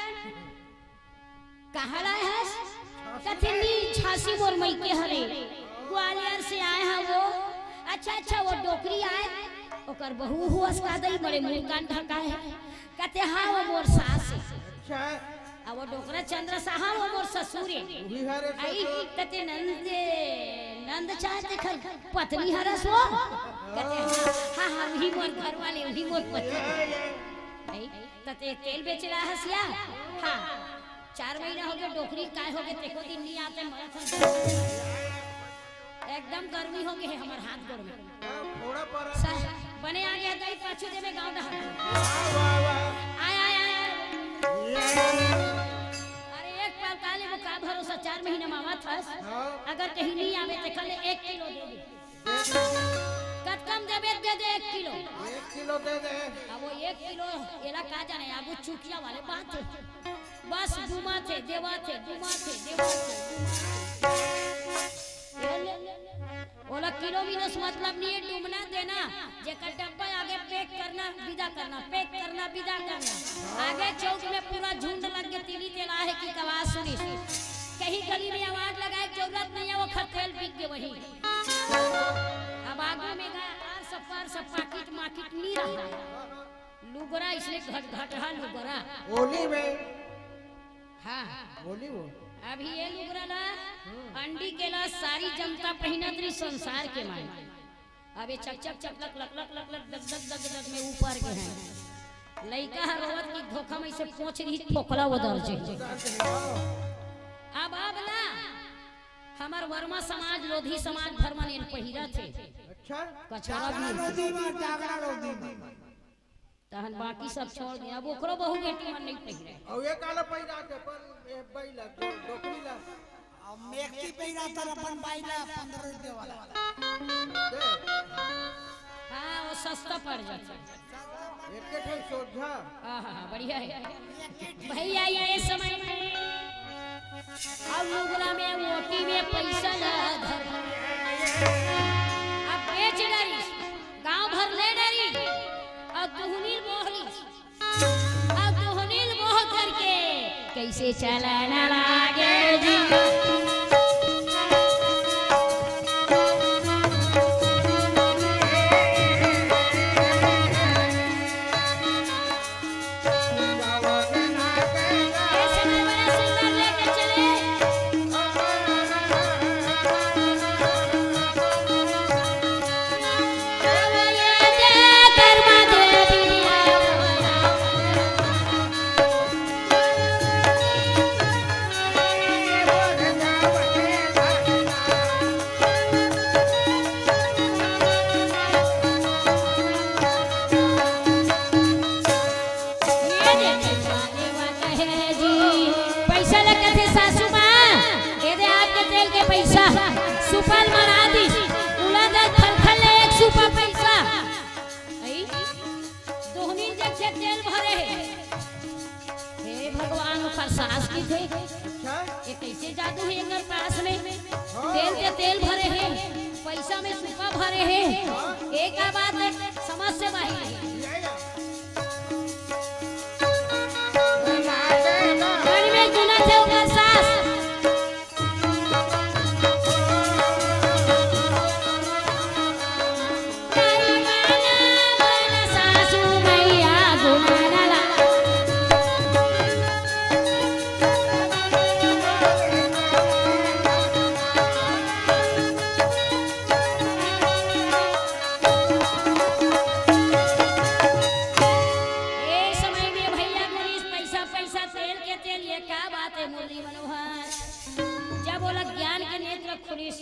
"कहाँ लाए हस?" कथे, "नी, झांसी मोर मइके हरे, ग्वालियर से आए हैं वो।" "अच्छा, अच्छा, वो डोकरी आए, ओकर बहू हुअस का दई, बड़े मुंह कान ढकाए है।" कथे, "हाँ, वो मोर सास है।" अच्छा। "अब वो डोकरा चंद्र साहा, वो मोर ससुर है।" वही हरे आई ससुर। कथे, "नंद, नंद चाहे तेखर पत्नी हरस वो?" कथे, "हाँ, हाँ, हाँ, वही मोर घर वाले, वही मोर पति।" ये, ये। आई, "त ते तेल बेचला हस या?" "हाँ।" चार महीना हो गया, डोकरी काय हो गया, तेको दिन नहीं आते, मरत हन। एकदम गर्मी हो गई है हमार हाथ गोड़ में। थोड़ा पर सा-, बने आ गया दाई, पाछू दे में गाँव डहर। वाह, वाह, वाह। आय, आय, आय, आय। ये। अरे एक पाव काले वो का भरोसा, चार महीना में आवत हस। हाँ। अगर कहीं नहीं आवे तो कल एक किलो दे दे। कतकम देबे दे दे एक किलो। एक किलो दे दे। अब वो एक किलो एला का जाने, आगू चुकिया वाले बात है। बस डुमा थे, देवा थे, डुमा थे, देवा थे, डुमा थे। ओला किलो मिलो से मतलब नहीं है, डुमना देना। जेकर डब्बा आगे पैक करना, विदा करना, पैक करना, विदा करना। आगे चौक में पूरा झुंड लग के तिली तेल आहे की आवाज सुनी। कहीं गली में आवाज लगाए के जरूरत नहीं है, वो खत तेल बिक गए वहीं। अब आगू में गा आर सब पार सब पाकिट माकिट नहीं रहा। लुगरा इसने घट घटहा लुगरा। होली में। हाँ। होली वो। अभी ये लुगरा ला, अंडी के ला सारी जनता पहिनत रही संसार के माई। अब ये चक चक चक लक लक लक लक लक दग दग दग दग में ऊपर के हैं। लइका हर रोवत की धोखा में से पोंछ रही फोकला वो दर्जे। अब, अब ना, हमार वर्मा समाज, लोधी समाज भर मन एन पहिरा थे। अच्छा। कछोरा भी। जागरा लोधी बर, जागरा लोधी बर। तहन बाकी सब छोड़ दे, अब ओकरो बहू बेटी मन नहीं पहिरे। और ये काला पहिरा थे, पर ये बैला, डो-, डोकरी ला। अब मेकती पहिरा तर अपन बाई ला पंद्रह रुपये वाला। दे। हाँ, वो सस्ता पड़ जाता है। एक के ठन सोझा। हाँ, हाँ, हाँ, बढ़िया है। भैया, ये समय में अब लुगरा में ओटी में पैसा ला धर। अब बेच डरी, गांव भर ले डरी। अब दुहनील बोहली, अब दुहनील बोह करके कैसे चलाना लागे जी। थे। अच्छा। ये कैसे जादू है एकर पास में? हाँ। तेल के तेल भरे हे, पैसा में सुपा भरे हे। हाँ। एक बात है, समझ से बाहर है। या, या। गढ़ में गुना थे ओकर सास। ए समय में भैया बोलिस, "पैसा, पैसा, तेल के तेल, ये का बात है, मुरली मनोहर?" जब बोला, ज्ञान के नेत्र खुलिस,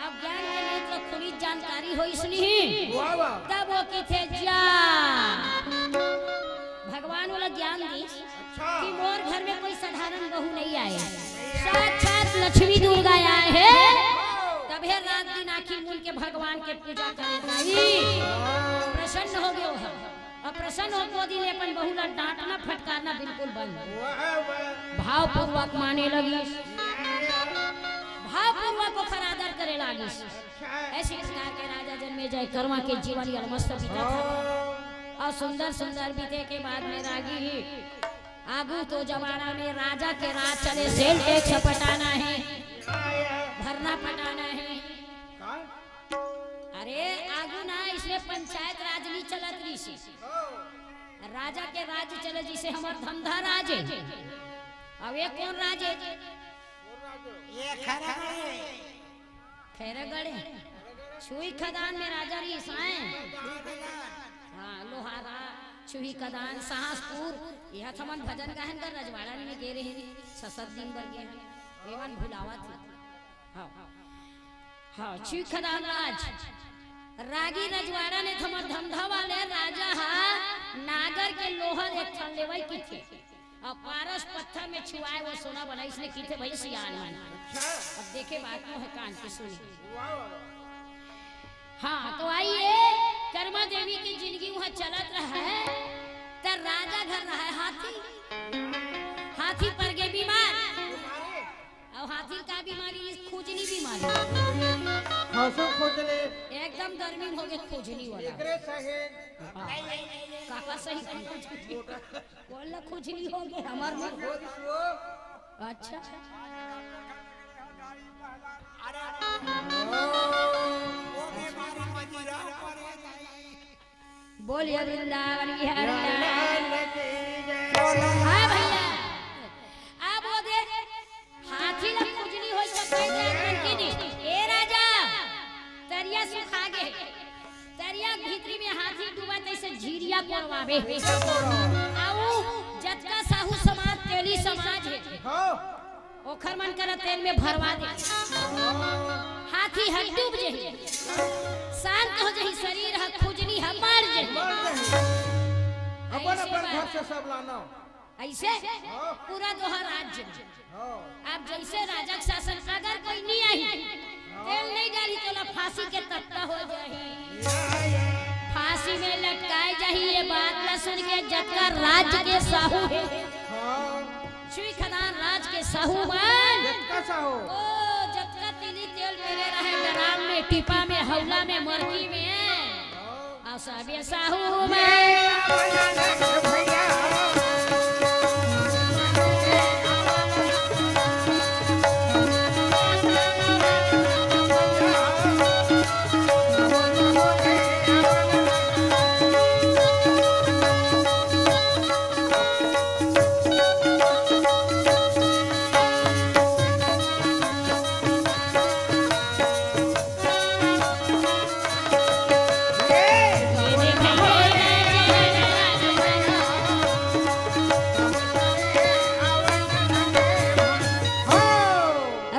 अब ज्ञान के नेत्र खुलिस, जानकारी होइस नहीं। वाह, वाह। तब वो किथे जा, भगवान वाला ज्ञान दी अच्छा। कि मोर घर में कोई साधारण बहू नहीं आए, साक्षात लक्ष्मी दुर्गा आए हैं। तब हे रात दिन आँखी मूंद के भगवान के पूजा करे जाई। प्रसन्न हो गयो है। और प्रसन्न हो को दिन अपन बहू ला डांटना फटकारना बिल्कुल बंद। वाह, वाह। भावपूर्वक माने लगी, भावपूर्वक ओकर आदर करे लागी। अच्छा। ऐसी प्रकार के राजा जन्मेजय करमा के जीवन ये मस्त बीता था। हाँ। और सुंदर सुंदर बीते के बाद में रागी आगू तो जमाना में राजा के राज चले, सेल टैक्स पटाना है, भरना पटाना है। का? अरे आगू ना, इसमें पंचायत राज नहीं चलत रही। राजा के राज चले, जिसे हमर धंधा राज है। अब ये कौन राज है? ये खैरागढ़ है। खैरागढ़ है। छुई खदान में राजा रहिस हे। हाँ, लोहारा, छुई खदान, सहसपुर, यह थमन भजन गायन कर रजवाड़ा में गे रहे, ससत दिन बर गे हन, एमन भुलावत हे। हाँ, हाँ, छुई खदान राज, रागी रजवाड़ा ने थमन धमधा वाले राजा हा नागर के लोहा एक ठन लेवई किथे। अब पारस पत्थर में छुआए वो सोना बनाइस, इसने किथे भाई सियान मन। अच्छा। अब देखे बात को है कान के सुनी। वाह, वाह, वाह। हाँ, तो आइए, कर्मा देवी की जिंदगी वहाँ चलत रहा है, त राजा घर रहा है हाथी, हाथी पर गे बीमार। बीमारी। अब हाथी का बीमारी, इस खुजली बीमारी। हंसू खुजली। एकदम गर्मी हो गए खुजली वाला। एकरे सही। हाँ। काका सही। बोला खुजली हो गई हमार में। अच्छा। बोलिए वृंदावन बिहारी लाल। हाँ भैया, अब वो दे हाथी ला खुजली होई सब के जान मन की दी। ए राजा, तरिया सुखा गे। तरिया भीतरी में हाथी डूबा तैसे झीरिया कोड़वावे। आऊ जतका साहू समाज, तेली समाज है, हाँ। ओखर मन करा तेल में भरवा दे। हाथी ह डूब जही, शांत हो जही, शरीर ह खुजली ह मर जही। मर जही। अपन अपन ऐसे घर से सब लाना। ऐसे हाँ। पूरा दोहा राज्य। हाँ। अब जैसे राजा के शासन, अगर कोई नहीं आई, तेल नहीं डाली, तो ला फांसी के तख्ता हो जाही। फांसी में लटकाए जाही। ये बात ला सुन के जतका राज के साहू है, हाँ। छुई खदान राज के साहू मन, जतका साहू। ओ, जतका तिली तेल मेरे रहे ड्राम में, टिपा में, हौला में, मरकी में, हाँ। अउ सबे साहू मैं।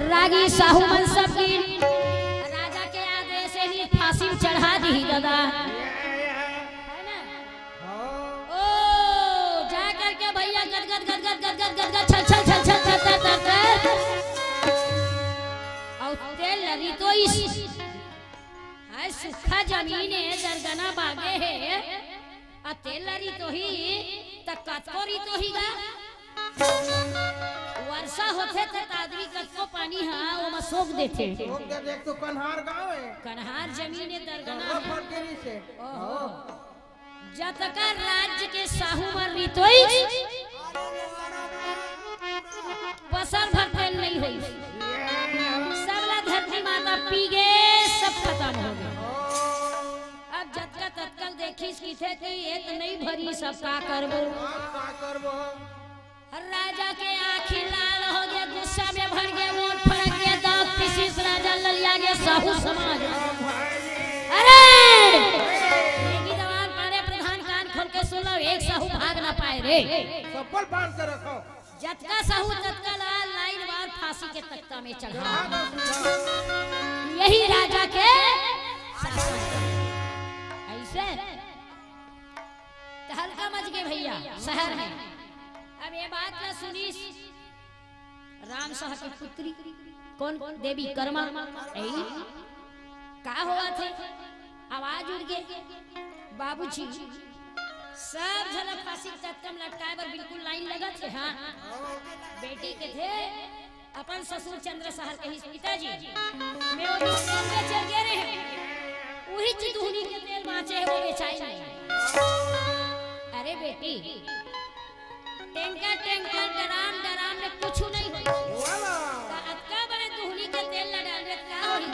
रागी साहू मन सब की राजा के आदेश से ही फांसी में चढ़ा दी दादा, है ना? हाँ। ओ, जा करके भैया गदगद, गदगद, गदगद, गदगद, छल, छल, छल, छल, कर, कर, कर, कर। और तेल लरी तो इस, हाय सूखा जमीन है, दरगना बागे है, आ तेल लरी तो ही, त कतको री तो ही गा। वर्षा होथे त आदमी कतको पानी ह ओमा सोख देथे। सोख दे, देख तो कन्हार गाँव हे। कन्हार जमीन हे, दरगना हे। फटकेरी से। ओहो। जतका राज्य के साहू मन रितोइस, पसर भर तेल नइ होइस। सब ला धरती माता पी गे, सब खतम हो गे। अब जतका ततका ल देखिस, किथे कि ए त नइ भरिस, अब का करबो? अब का करबो? राजा के आँखी लाल हो गे, गुस्सा में भर गे, ओठ फड़क गे, दांत पिसिस, राजा ललिया गे, साहू समाज। अरे! ये गीतवान पाड़े प्रधान, कान खोल के सुन लो, एक साहू भाग ना पाए रे। चप्पल बांध के रखो। जतका साहू ततका लाल, लाइन वार फांसी के तख्ता में चढ़ा। यही राजा के शासन। ऐसे त हल्का मच गे भइया, सहर में। अब ये बात ला सुनिस राम साह के पुत्री, कोन देवी? कर्मा। एई, का होवत हे? आवाज उठ गे। बाबूजी, सब झन फांसी के तख्ता म लटकाए बर बिल्कुल लाइन लगत हे। हाँ, बेटी कथे, अपन ससुर चंद्र साह ल कहिस, "पिताजी, मैं वो दुकान में चल गे रहे, उही च दुहनी के तेल बांचे हे, वो बेचाई नहीं।" अरे बेटी, टैंकर, टैंकर, ड्राम, ड्राम में कुछु नहीं होई। वाला। त अतका बड़े दुहनी के तेल ला डालबे, का होही? का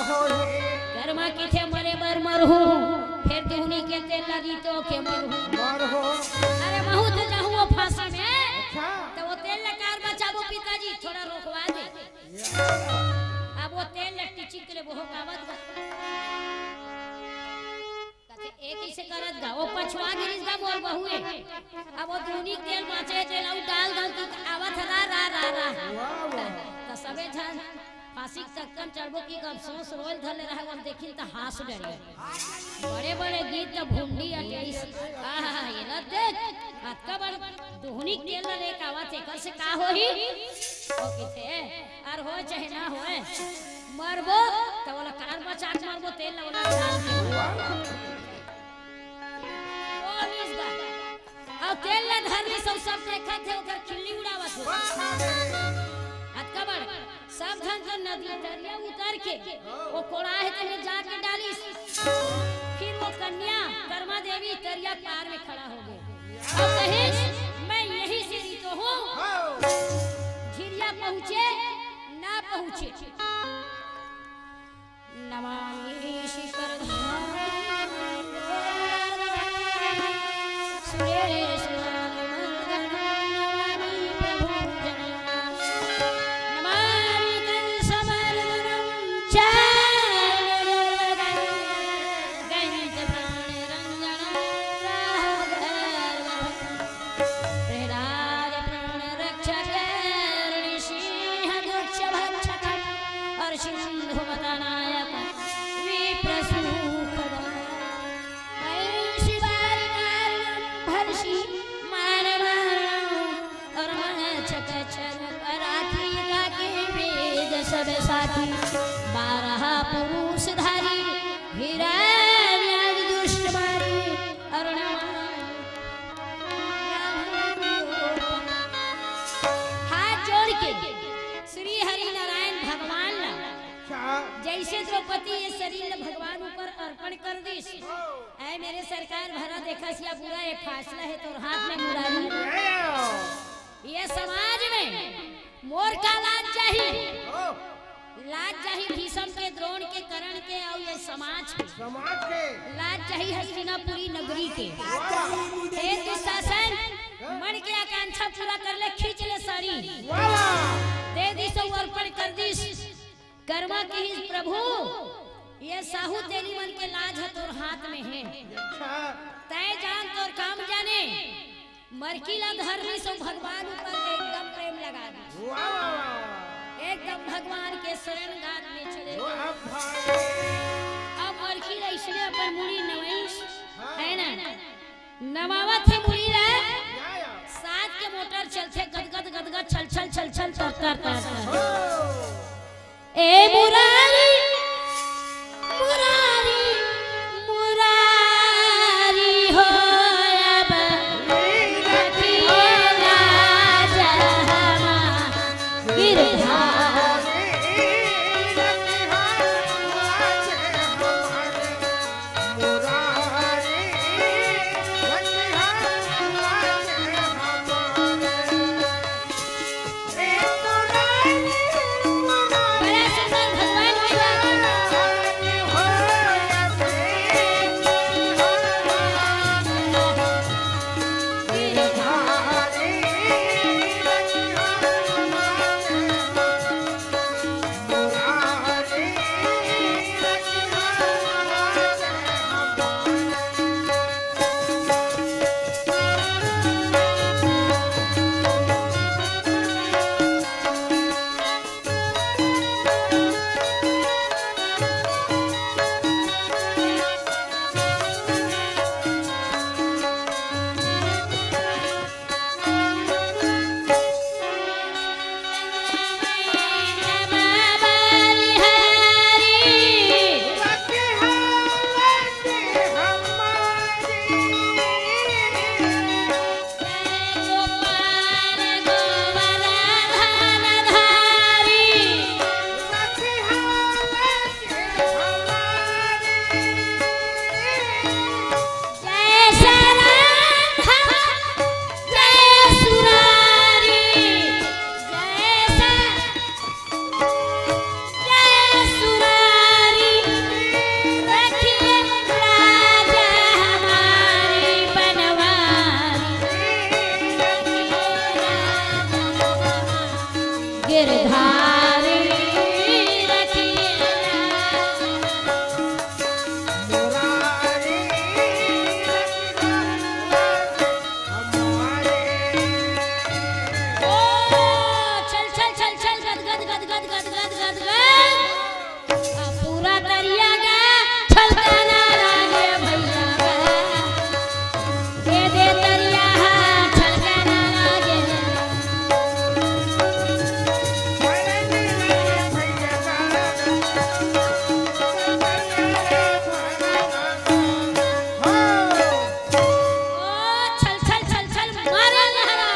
होही? कर्मा कथे, "मरे बर मरहूं, फेर दुहनी के तेल ला रितो के मरहूं।" मरहूं। अरे महूं तो जाहूं वो फांसी में। अच्छा। त वो तेल ला काबर बचाबो पिताजी, थोड़ा रोकवा दे। अब वो तेल ला टिचिक ले बोहकावत गा। कथे, "ए कइसे करत गा? वो पछवा गिरिस गा मोर बहू ए। अब वो दुहनी तेल बांचे, तेल अउ डाल दंव कि आवत ह रा, रा, रा, रा।" वाह, वाह। त सबे झन फांसी के तख्ता म चढ़बो कि अफसोस रोय ल धर ले रहे, वो देखिन त हांस डरे। बड़े बड़े गीत त भुंडी अटेस। आहा, ये ला देख, अतका बड़ दुहनी के तेल ला लेके आवत हे, एकर से का होही? वो कथे, अरे होय चाहे ना होय, मरबो त ओला काबर बचा के मरबो, तेल ला ओला डाल के। बोलिस गा। अउ तेल ला धर लिस, सब देखत हे, ओकर खिल्ली उड़ावत हे। अतका बड़ सब झन तो नदी तरिया उतर के वो कोड़ा हे तेमे जाके डालिस। फिर वो कन्या कर्मा देवी तरिया पार में खड़ा हो गे। अब कहिस, "मैं यहीं से रितोहूं, झिरिया पहुंचे ना पहुंचे।" नमामि शिखरधाम सुरेश नमामि प्रभु जगन्नाथ। नमामि कंसमर्दनं चाणूरमर्दनं गणितप्राणिरञ्जनं राहुगर्भं प्रह्लाद प्राण रक्षक, ऋषि सिंह दुष्ट भक्षक और सिंधु मता नायक विप्र सुखद। मैं शिवाय कारणम भरषि मानवाणाम और मच्छक छल राखी ताके वेद सब साखी। बारह पुरुष धारी हिरण्यादि दुष्ट मारी और नमः हाथ जोड़ के श्री हरि नारायण भगवान ला अच्छा। जैसे द्रौपदी ये शरीर ला भगवान ऊपर अर्पण कर दिस। ऐ मेरे सरकार भरा देखा सिया बुरा ये फासला हे तोर हाथ में मुरारी। ये समाज में मोर का लाज जाही? लाज जाही भीषम के, द्रोण के, कर्ण के अउ ये समाज के। समाज के। लाज जाही हस्तिनापुरी नगरी के। वाह। हे दुशासन, मन के आकांक्षा पूरा कर ले, खींच ले साड़ी। वाह। दे दिस अउ अर्पण कर दिस। कर्मा कहिस, "प्रभु, ये साहू तेली मन के लाज ह तोर हाथ में हे। अच्छा। तय जान तोर काम जाने।" मरकी ला धर लिस अउ भगवान ऊपर एकदम प्रेम लगा दिस। वाह, वाह, वाह। एकदम भगवान के शरण गात में चले गए। वाह भाई। अब मरकी ला इसने अपन मुड़ी नवाइस, हाँ। है ना? नवावत हे मुड़ी ला। या, या। सात के मोटर चलथे, गदगद, गदगद, छल, छल, छल, छल, तर, तर, तर, तर। हो। ए मुरारी, मुरारी, मुरारी हो अब। मीनती हो लाज धारी रखिए। ओ, चल, चल, चल, चल, गद, गद, गद। पूरा तरिया गा छलकाना लागे भैया गा। दे दे तरिया हा छलकाना लागे। ओ छल छल छल छल मारे लहरा।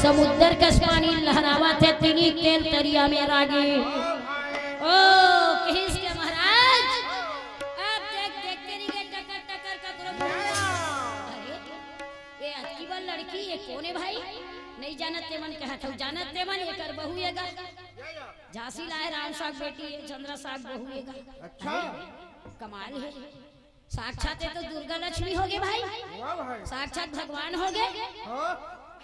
समुद्र कस पानी लहरावत हे, तिनी तेल तरिया में रागे। ओ कहिस के महाराज, अब देख देख के नहीं गए टकर टकर का करो। अरे, ये अतकी बड़ लड़की, ये कौन है भाई? नहीं जानत ते मन कहत हूँ, जानत ते मन एकर बहू ये गा। झांसी लाए राम साहब बेटी, ये चंद्रा साहब बहू ये गा। अच्छा। कमाल है। साक्षात ये तो दुर्गा लक्ष्मी हो गए भाई। वाह भाई। साक्षात भगवान हो गए। हाँ।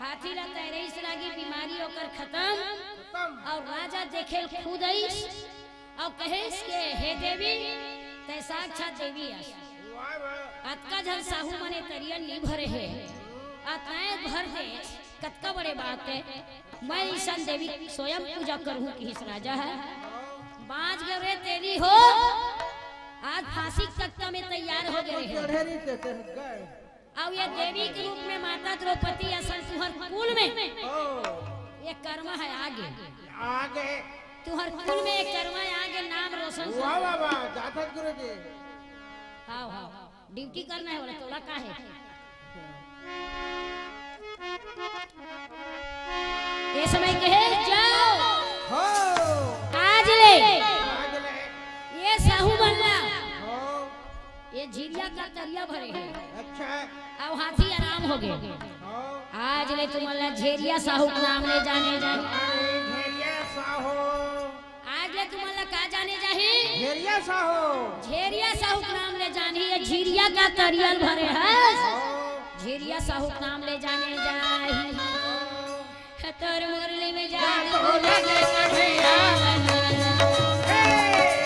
हाथी ला तैरइस लागी, बीमारी ओकर खत्म। खत्म। और राजा देखेल खुद आइस और कहेस के, "हे देवी, तै साक्षात देवी अस।" वाह, वाह। अतका झन साहू मने तरियन नी भरे हे, अतनाए भर दे, कतका बड़े बात है। मैं ईशान देवी स्वयं पूजा करूँ, किहिस राजा ह। बाँच गए रे तेली हो, आज फांसी के तख्ता में तैयार हो गए हे। चढ़े रही थे, चढ़ गए। अब ये देवी के रूप में माता द्रौपदी असन तुहर कुल में ओ। ये कर्मा है आगे। आगे। तुहर कुल में ये कर्मा है आगे, नाम रोशन कर। वाह, वाह, वाह, जाथस गुरु जी। आओ, आओ। ड्यूटी करना है बोला, तोला का है? ये समय कहे जाओ। हो। आज ले। आज ले। ये साहू बल्ला। हो। ये झिरिया का तरिया भरे हैं। अच्छा। अब हाथी आराम हो गए। हो। आज ले तुमन ला झेरिया साहू के नाम ले जाने जाए। अरे झेरिया साहू। आज ले तुमन ला का जाने जाही? झेरिया साहू। झेरिया साहू के नाम ले जानही, ये झिरिया का तरियल भरे हस। झेरिया साहू के नाम ले जाने जाही। तोर मुरली में जादू लगे कन्हैया।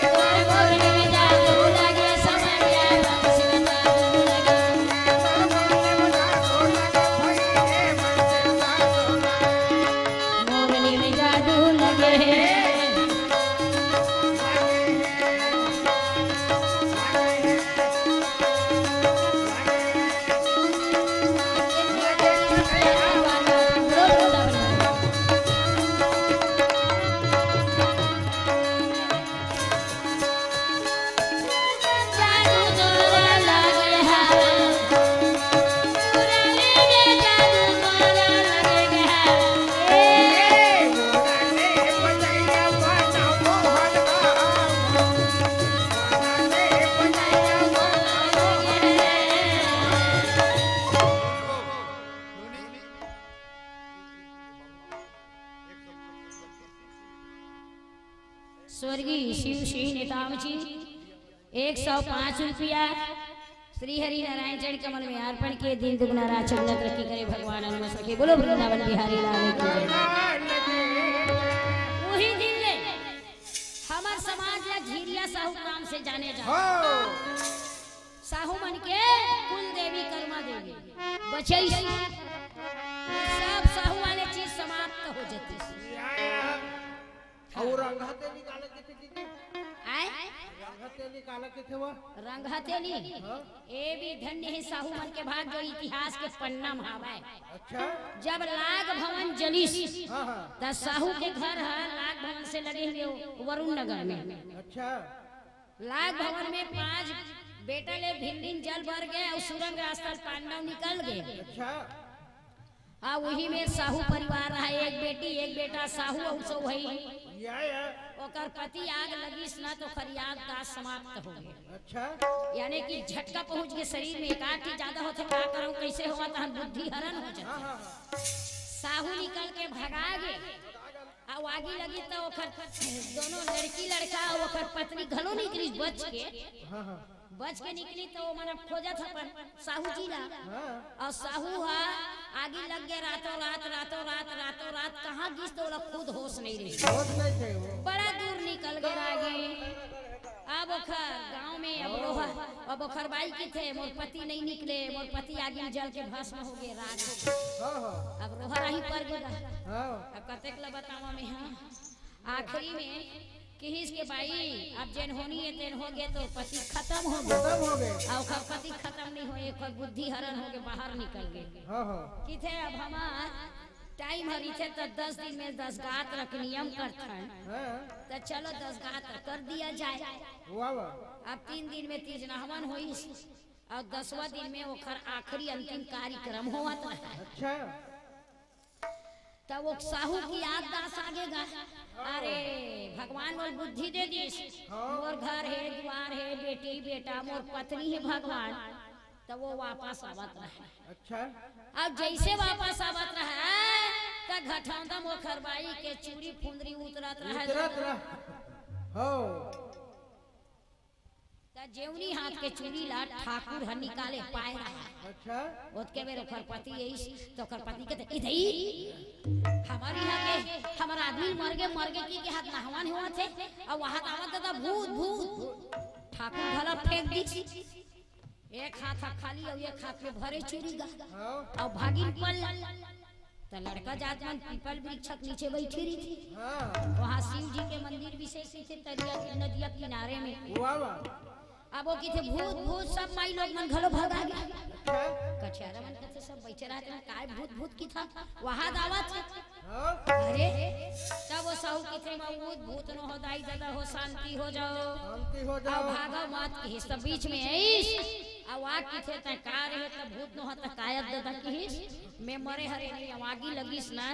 तोर मुरली में जादू लगे समरिया, बंसी में जादू लगे। मुरली में जादू लगे। स्वर्गीय शिव सिंह नेताम जी एक सौ पाँच रुपया श्री हरि नारायण चरण कमल में अर्पण किए। दिन दुगना रात चौगुना तरक्की करे भगवान अनुमत रखे। बोलो वृंदावन बिहारी लाल की जय। वही दिन ले हमर समाज ला झिरिया साहू के नाम से जाने जाथे। हो। साहू मन के कुल देवी कर्मा देवी बचई। सब साहू वाले चीज समाप्त हो जाती। अउ रंगहा तेली काला कथे दीदी? आय? रंगहा तेली काला कथे वो? रंगहा तेली? हाँ। ए भी धन्य है साहू मन के भाग जो इतिहास के पन्ना में हावय। अच्छा। जब लाग भवन जलिस, हाँ, हाँ। त साहू के घर ह लाग भवन से लगे हुए वरुण नगर में। अच्छा। लाग भवन में पांच बेटा ले भिन भिन जल भर गए अउ सुरंग रास्ता ले पांडव निकल गए। अच्छा। आ वही में साहू परिवार रहा, एक बेटी एक बेटा, साहू अउ सौ हई। या, या। ओकर पति आग लगिस ना तो ओकर याददाश्त समाप्त हो गए। अच्छा। यानी कि झटका पहुंच गए शरीर में, एक आठ ही ज्यादा होथे, का करम कैसे होगा तहन बुद्धि हरण हो जाए। हाँ, हाँ, हाँ। साहू निकल के भगा गए। आ आगी लगी त ओकर दोनों लड़की लड़का अउ ओकर पत्नी घलो निकलिस बच के। हाँ, हाँ। बच के निकली त ओ मन अब खोजत अपन साहू जी ला। हाँ। अउ साहू हा आगी लग गे रातों रात, रातों रात, रातों रात, कहाँ गिस त ओला खुद होश नहीं रही। होश नहीं थे वो। बड़ा दूर निकल गे रागी। अब ओखर गांव में अब रोहर, अब ओखर बाई किथे, "मोर पति नहीं निकले, मोर पति आगी में जल के भस्म हो गे रागी।" हाँ, हाँ। अब रोहर आही पर गे गा। हाँ। अब कतेक ला बतावा मैं, हाँ। आखिरी में किहिस के, "बाई, अब जेन होनी हे तेन हो गे, तोर पति खतम हो गे।" खतम हो गे। अउ ओखर पति खतम नहीं होय, ओखर बुद्धि हरण हो गे, बाहर निकल गे। हाँ, हाँ। किथे, "अब हमार टाइम हर इथे त दस दिन में दस गात रख नियम करथन, हाँ। त चलो दस गात कर दिया जाए।" वाह, वाह। अब तीन दिन में तीज नहवन होइस, अउ दसवां दिन में ओखर आखिरी अंतिम कार्यक्रम होवत रहा। अच्छा। त वो साहू के याद दास आगे गा, "अरे, भगवान मोला बुद्धि दे दिस, हाँ। मोर घर हे, दुआर हे, बेटी, बेटा, मोर पत्नी हे भगवान।" त वो वापस आवत रहे। अच्छा। अब जैसे वापस आवत रहे, त घटौंदा म ओखर बाई के चूड़ी फुंदरी उतरत रहे। उतरत रहे। हो। त जेवनी हाथ के चूड़ी ला ठाकुर ह निकाले पाए रहा। अच्छा। ओतके बेर ओखर पति आइस, त ओखर पति कथे, "ए दई, हमर इहाँ के, हमर आदमी मर गे, मर गे कहिके हाथ नहवान होवत हे, अउ वहां आवत ददा भूत, भूत।" ठाकुर घला फेंक दिस। एक हाथ ह खाली अउ एक हाथ में भरे चूड़ी गा। हाँ। अउ भागिन पल त लड़का जात मन पीपल वृक्ष के नीचे बैठी रहिथे। हाँ। वहाँ शिव जी के मंदिर विशेष रहिथे, तरिया के नदिया किनारे में। वाह, वाह। अब वो किथे, "भूत, भूत," सब माई लोग मन घलो भगा गे। अच्छा। कठियारा मन कथे सब बैठे रहते हैं, "काय भूत, भूत किथा?" वहाँ दावत हे। हाँ। अरे, तब वो साहू किथे, "मैं भूत, भूत नो हो दाई ददा हो, शांति हो जाओ।" शांति हो जाओ। अब भागा मत किहिस, त बीच में आइस। अब आ किथे, "तैं का रहे त भूत नो हो त कायत ददा," किहिस। मैं मरे हरे नहीं, अब आगी लगिस ना,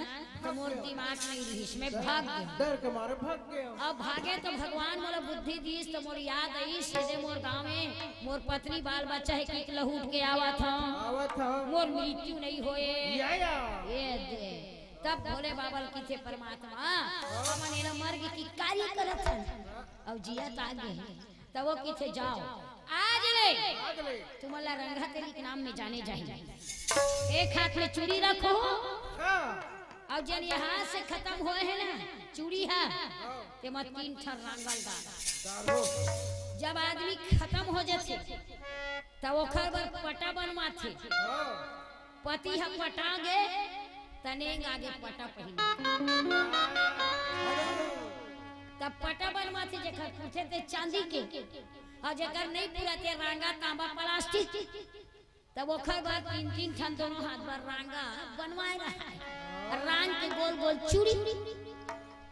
त मोर दिमाग नहीं रहिस, मैं भाग गेंव। डर के मारे भाग गेंव। अब भागेंव त भगवान मोला बुद्धि दिस, त मोर याद आइस, सीधे मोर गाँव में मोर पत्नी बाल बच्चा हे, किक लहूट के आवत हंव। आवत हंव। मोर मृत्यु नहीं होए। या, या। ये दे। तब भोले बाबा ल किथे परमात्मा, हमन एला मर गे कि कार्य करत हन, अउ जियत आगे हे। त वो किथे, "जाओ, आज ले आज ले। तुमन ला रंगा तेरी के नाम में जाने जाही।" एक हाथ में चूड़ी रखो, हाँ। अउ जेन यहाँ से खतम होए हे ना चूड़ी हा, हाँ। तेमा तीन ठन रांगा ल डार। डारो। जब आदमी खतम हो जाथे, त ओखर बर पटा बनवाथे। हाँ। पति ह पटा गे, त नेंग आगे पटा पहिन। तब पटा बनवाथे, जेकर पुरथे ते चांदी के, अउ जेकर नहीं पुरथे रांगा, तांबा, प्लास्टिक। तब ओखर बर तीन तीन ठन दोनों हाथ बर रांगा बनवाए रहा, रांग के गोल गोल चूड़ी।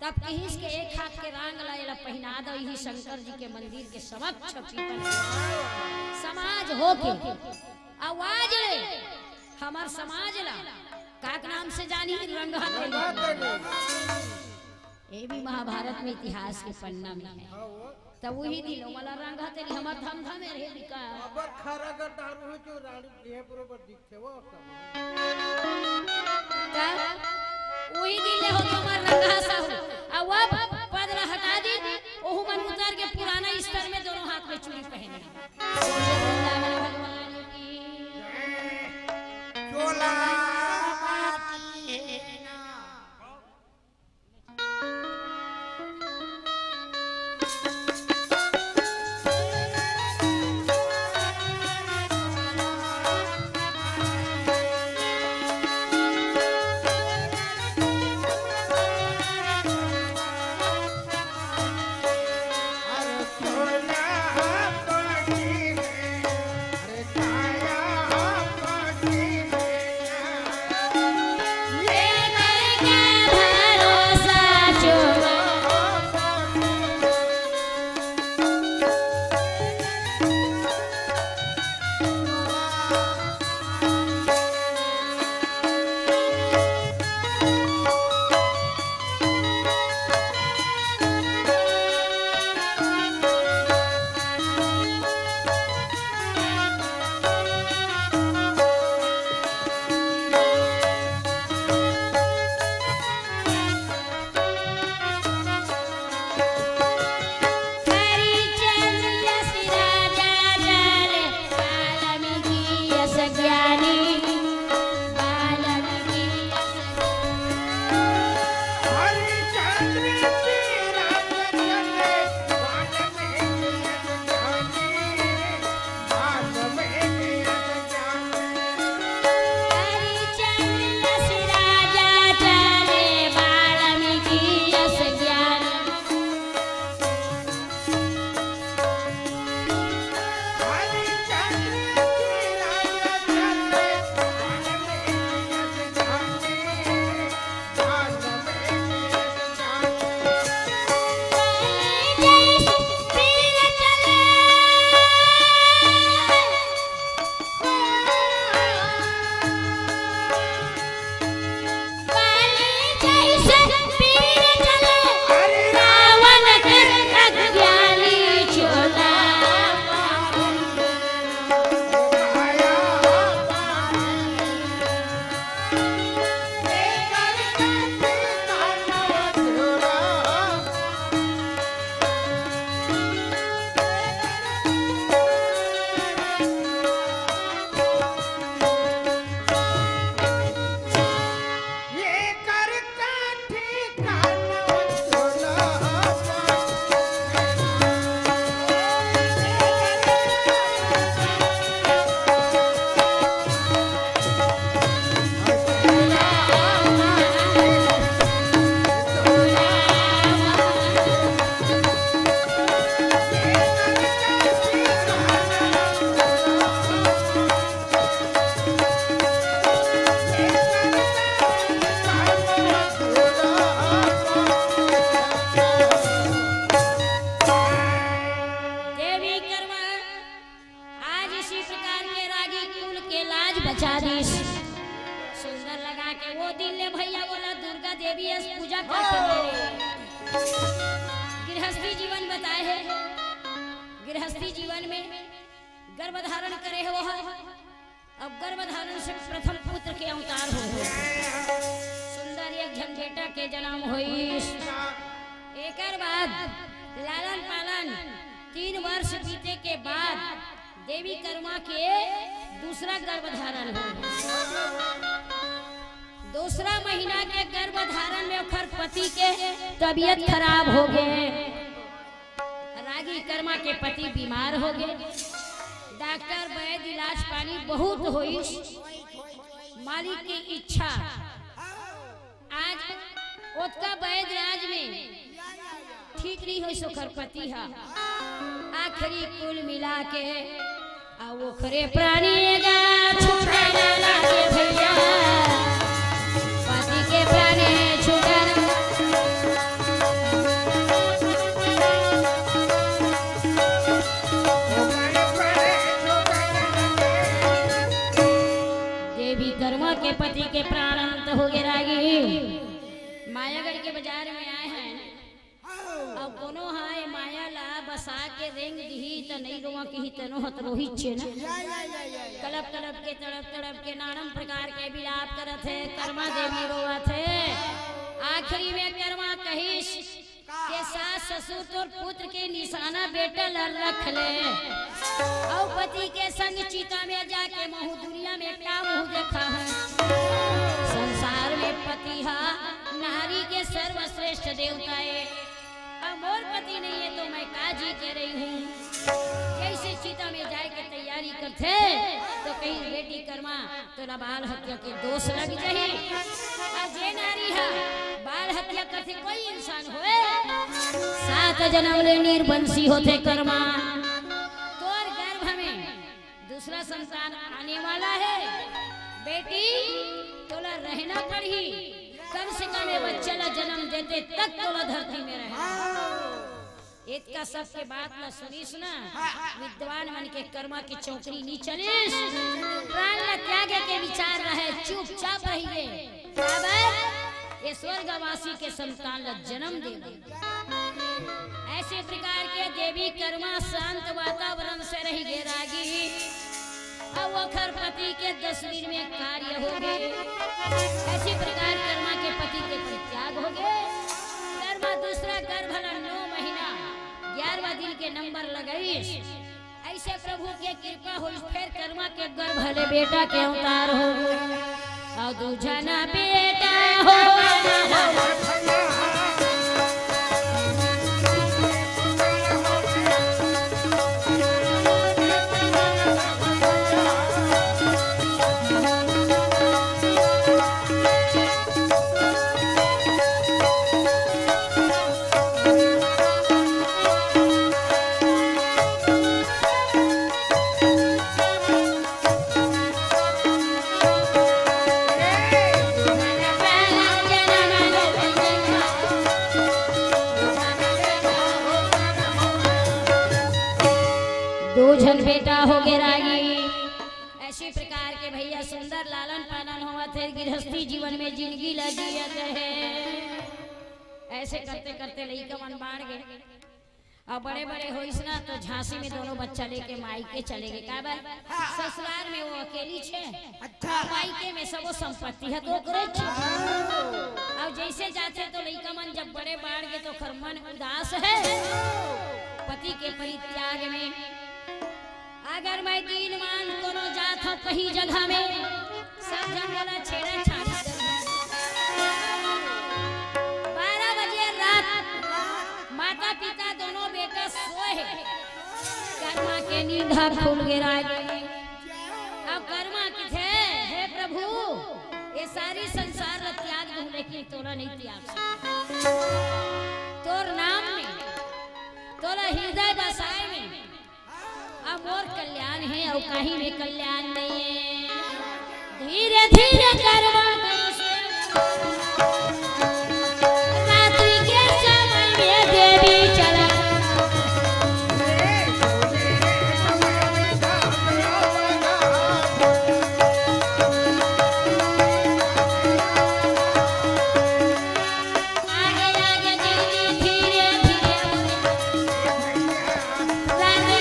तब किहिस के, "एक हाथ के रांग ला एला पहिना दो, इही शंकर जी के मंदिर के समक्ष पीपल समाज होके आवाज ले, हमर समाज ला काक नाम से जानी, रंगहा तेली।" ये भी महाभारत में इतिहास के पन्ना में है। त उही दिन ओमन ला रंगहा तेली, हमर धमधा में रहे बिका। अबर खरा का दारू है जो रानी ये बरोबर दिखथे वो सब। त उही दिन ले हो तो हमर रंगहा साहू। अब वो पद ला हटा दी, ओहू मन उतर के पुराना स्तर में दोनों हाथ में चूड़ी पहने। बोले वृंदावन भगवान की। चोला माटी है ना। गृहस्थी जीवन में गर्भ धारण करे हो, अब गर्भ धारण से प्रथम पुत्र के अवतार हो। सुंदर एक झन बेटा के जन्म होइस। एकर बाद लालन पालन तीन वर्ष बीते के बाद देवी कर्मा के दूसरा गर्भ धारण हो। दूसरा महीना के गर्भ धारण में ओकर पति के तबीयत खराब हो गए। रागी कर्मा के पति बीमार हो गए। डॉक्टर वैद्य इलाज पानी बहुत होइस। मालिक की इच्छा, आज ओतका वैद्य राज में ठीक नहीं होइस ओकर पति हा। आखिरी कुल मिला के आ ओखरे प्राणी गा छूटल लागे भैया, पति के प्राणी छूटल। देवी कर्मा के पति के प्राण अंत हो गे रागी। मायागढ़ के बाजार में आए हैं। अब कोनो ह ए माया ला बसा के रेंग दिही त नइ रोवा किही तनो ह त रोहिच हे ना। कलप कलप के, तड़प तड़प के नानम प्रकार के बिलाप करत हे। कर्मा देवी रोवत हे। आखिरी में कर्मा कहिस के सास ससुर तोर पुत्र के निशाना बेटा ला रख ले। अउ पति के संग चिता में जाके महू दुनिया में का मुंह देखा हूँ। संसार में पति हा नारी के सर्वश्रेष्ठ देवता हे। अब मोर पति नहीं है तो मैं का जी के रही हूँ। जैसे चिता में जाए के तैयारी करथे तो कहीं बेटी कर्मा तोला बाल हत्या के दोष लग जाही। अउ जे नारी हा बाल हत्या करथे कोई इंसान होए, सात जन्म ले निर्वंशी होथे कर्मा। तोर गर्भ में दूसरा संतान आने वाला है। बेटी, तोला रहना पड़ही। कम से कम ये बच्चा ला जन्म देते तक तोला धरती में रहना। इतका सबके बात ला सुनिस ना, विद्वान मन के कर्मा के चौकड़ी नी चलिस। प्राण ला त्यागे के विचार रहे, चुपचाप रहिए। काबर? ये स्वर्गवासी के संतान ला जन्म दे दे। ऐसे प्रकार के देवी कर्मा शांत वातावरण से रहि गे रागी। अब ओखर पति के दस दिन में कार्य हो गए। ऐसे प्रकार कर्मा के पति के परित्याग हो गए। कर्मा दूसरा गर्भ ला नौ महीना ग्यारहवाँ दिन के नंबर लगाइस। ऐसे प्रभु के कृपा होइस, फेर कर्मा के गर्भ ले बेटा के अवतार हो। अउ दू झना बेटा हो। दो झन बेटा हो गे रागी। ऐसे प्रकार के भैया सुंदर लालन पालन होवत हे, गृहस्थी जीवन में जिंदगी ला जियत हे। ऐसे करते करते लइका मन बाढ़ गे। अब बड़े बड़े होइस ना तो झांसी में दोनों बच्चा लेके मायके चले गे। काबर? ससुराल में वो अकेली छे। अच्छा। मायके में सबो संपत्ति हे तो ओकरे छे। अब जैसे जाथे तो लइका मन जब बड़े बाढ़ गे तो ओकर मन उदास हे। पति के परित्याग में अगर मैं दीन मान कोनो जात हूँ कहीं जगह में, सब झन मोला छेड़ा छाड़ी करही। बारह बजे रात माता पिता दोनों बेटा सोए हे। कर्मा के नींद ह खुल गे रागी। अब कर्मा कथे, हे प्रभु, ये सारी संसार ला त्याग दूं, लेकिन तोला नहीं त्याग सकूं। तोर नाम में, तोला हृदय बसाए में, अब मोर कल्याण हे अउ कहीं में कल्याण नहीं हे। धीरे धीरे करवा कैसे रात्रि के समय में देवी चला। आगे आगे दीदी धीरे धीरे। राधे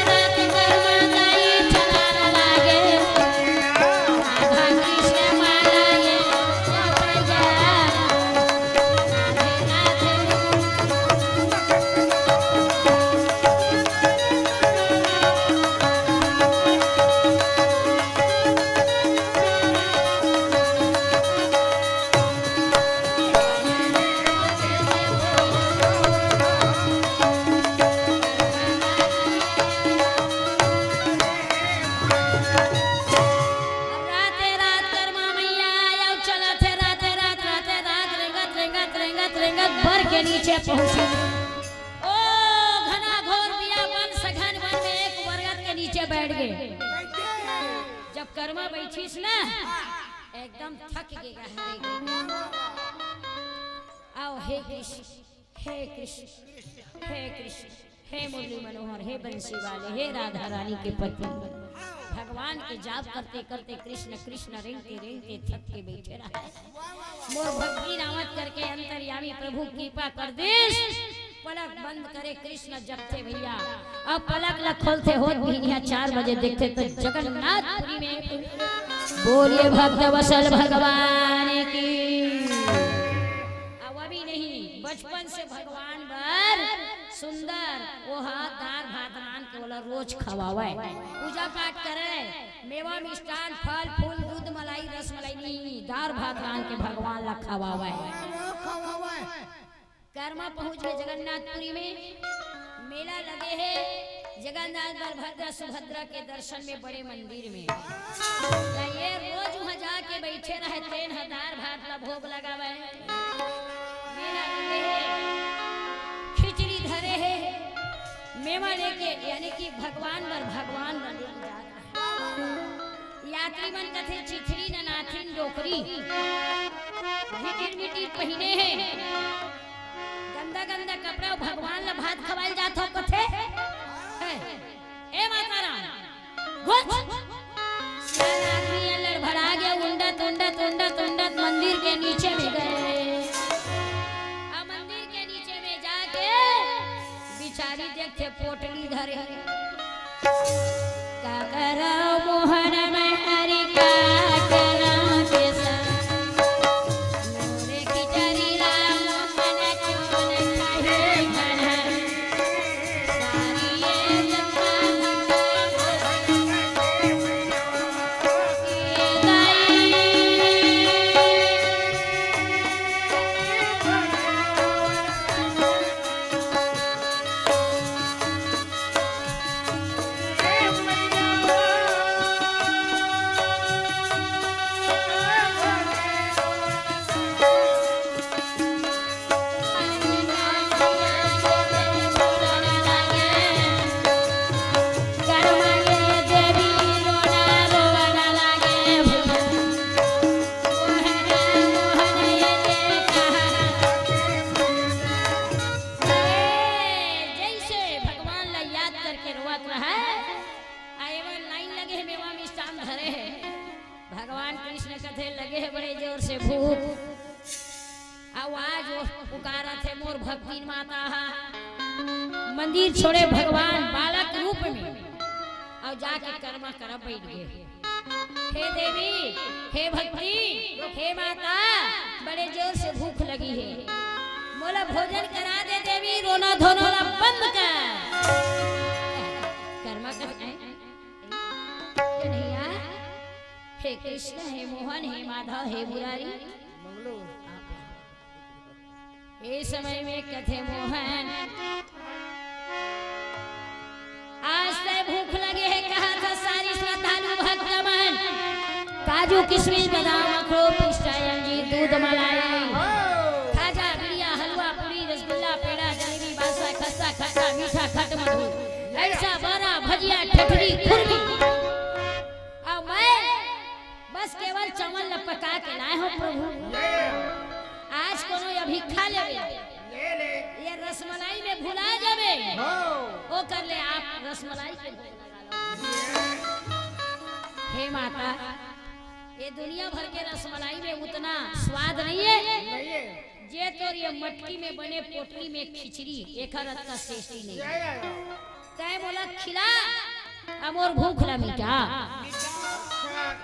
के नीचे पहुंची। ओ घना घोर बिया बन, सघन बन में एक बरगद के नीचे बैठ गे। जब करमा बइठिस ना, एकदम थक गे गहरे। अउ हे कृष्ण, हे कृष्ण, हे कृष्ण, हे मुरली मनोहर, हे बंसी वाले, हे राधा रानी के पति, भगवान के जाप करते करते कृष्ण कृष्ण रेंगते रेंगते थक के बइठे रहय। मोर भक्ति रावत करके अंतर्यामी प्रभु कृपा कर दिस। पलक बंद करे कृष्ण जगथे भइया, अब पलक ल खोलथे होत बिहनिया चार बजे देखथे त जगन्नाथपुरी में। बोलिए भक्त वत्सल भगवान की। अब अभी नहीं, बचपन से भगवान बर सुंदर, वो हा दार भात रांध के ओला रोज खवावय, पूजा पाठ करय, मेवा मिष्ठान, फल फूल, दूध मलाई, रस मलाई नहीं, दार भात रांध के भगवान ला खवावय। करमा पहुंच गे जगन्नाथपुरी में, मेला लगे हे जगन्नाथ बलभद्र सुभद्रा के दर्शन में बड़े मंदिर में। त ये रोज वहां जाके बइठे रहय, तेन ह दार भात ला भोग लगावय। मेला लगे हे, खिचड़ी धरे हे, मेवा लेके, यानी कि भगवान बर, भगवान बर लेके जात हे। यात्री मन कथे, "चिथड़ी ननाथिन डोकरी, भिटिर मिटिर पहिने हे, गंदा गंदा कपड़ा, भगवान ला भात खवाल जात हो," कथे। हे, ए माता राम, घुच। आदमी लड़भड़ा गया, उंडत, उंडत, उंडत, उंडत मंदिर के नीचे में गए। अब मंदिर के नीचे में जाके बिचारी देखथे पोटली धरे। का करव मोहन मैं हरि का करव के संग। मोरे खिचड़ी ला मोहन चोर खाही घन। जइसे भगवान ला याद करके रोवत रहय, आ एमन लाइन लगे हे, मेवा मिष्ठान धरे हे। भगवान कृष्ण कथे लगे हे बड़े जोर से भूख। अउ आज वो पुकारत हे मोर भक्तिन माता हा। मंदिर छोड़े भगवान बालक रूप में, अउ जाके करमा करब बइठ गे। हे देवी, हे भक्ति, हे माता, बड़े जोर से भूख लगी हे, मोला भोजन करा दे देवी, रोना धोना ला बंद कर। करमा कर, कन्हैया, हे कृष्ण, हे मोहन, हे माधव, हे मुरारी। मंगलू। ए समय में कथे मोहन, आज तय भूख लगे हे, कहा था सारी श्रद्धालु भक्त मन, काजू, किशमिश, बादाम, अखरोट, पिस्ता, अंजीर, दूध, मलाई, खाजा, बिड़िया, हलवा, पूरी, रसगुल्ला, पेड़ा, जलेबी, बासा, खस्ता, खट्टा, मीठा, खट, मधुर, ऐसा बड़ा, भजिया, ठठरी, खुरमी। अउ मैं बस केवल चावल ल पका के लाए हो प्रभु। आज कोनो अभी खा लेवे, ले ले। ये रसमलाई में भुला जावे, हो। ओकर ले आप रसमलाई के भोग लगा लो। हे माता, ये दुनिया भर के रसमलाई में उतना स्वाद नहीं है। नहीं है। जे तोर ये मटकी में बने पोटली में खिचड़ी, एकर अतका टेस्टी नहीं। तय मोला खिला, अउ मोर भूख ला मिटा।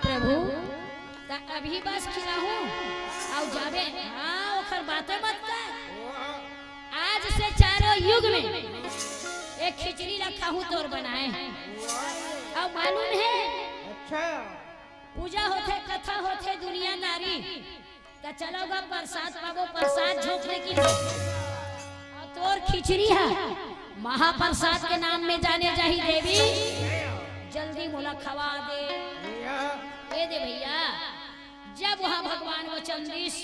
प्रभु, त अभी बस खिलाहूं, अउ जाबे, हाँ, ओखर बातें मत कर। आज से चारों युग में एक खिचड़ी ला खाहूं तोर बनाए हे। अउ मालूम हे, अच्छा। पूजा होथे, कथा होथे, दुनियादारी, त चलो गा प्रसाद पाबो, प्रसाद झोंक दे की। अउ तोर खिचड़ी ह महाप्रसाद के नाम में जाने जाही देवी, जल्दी मोला खवा दे। ए दे भइया, जब वहां भगवान वचन दिस,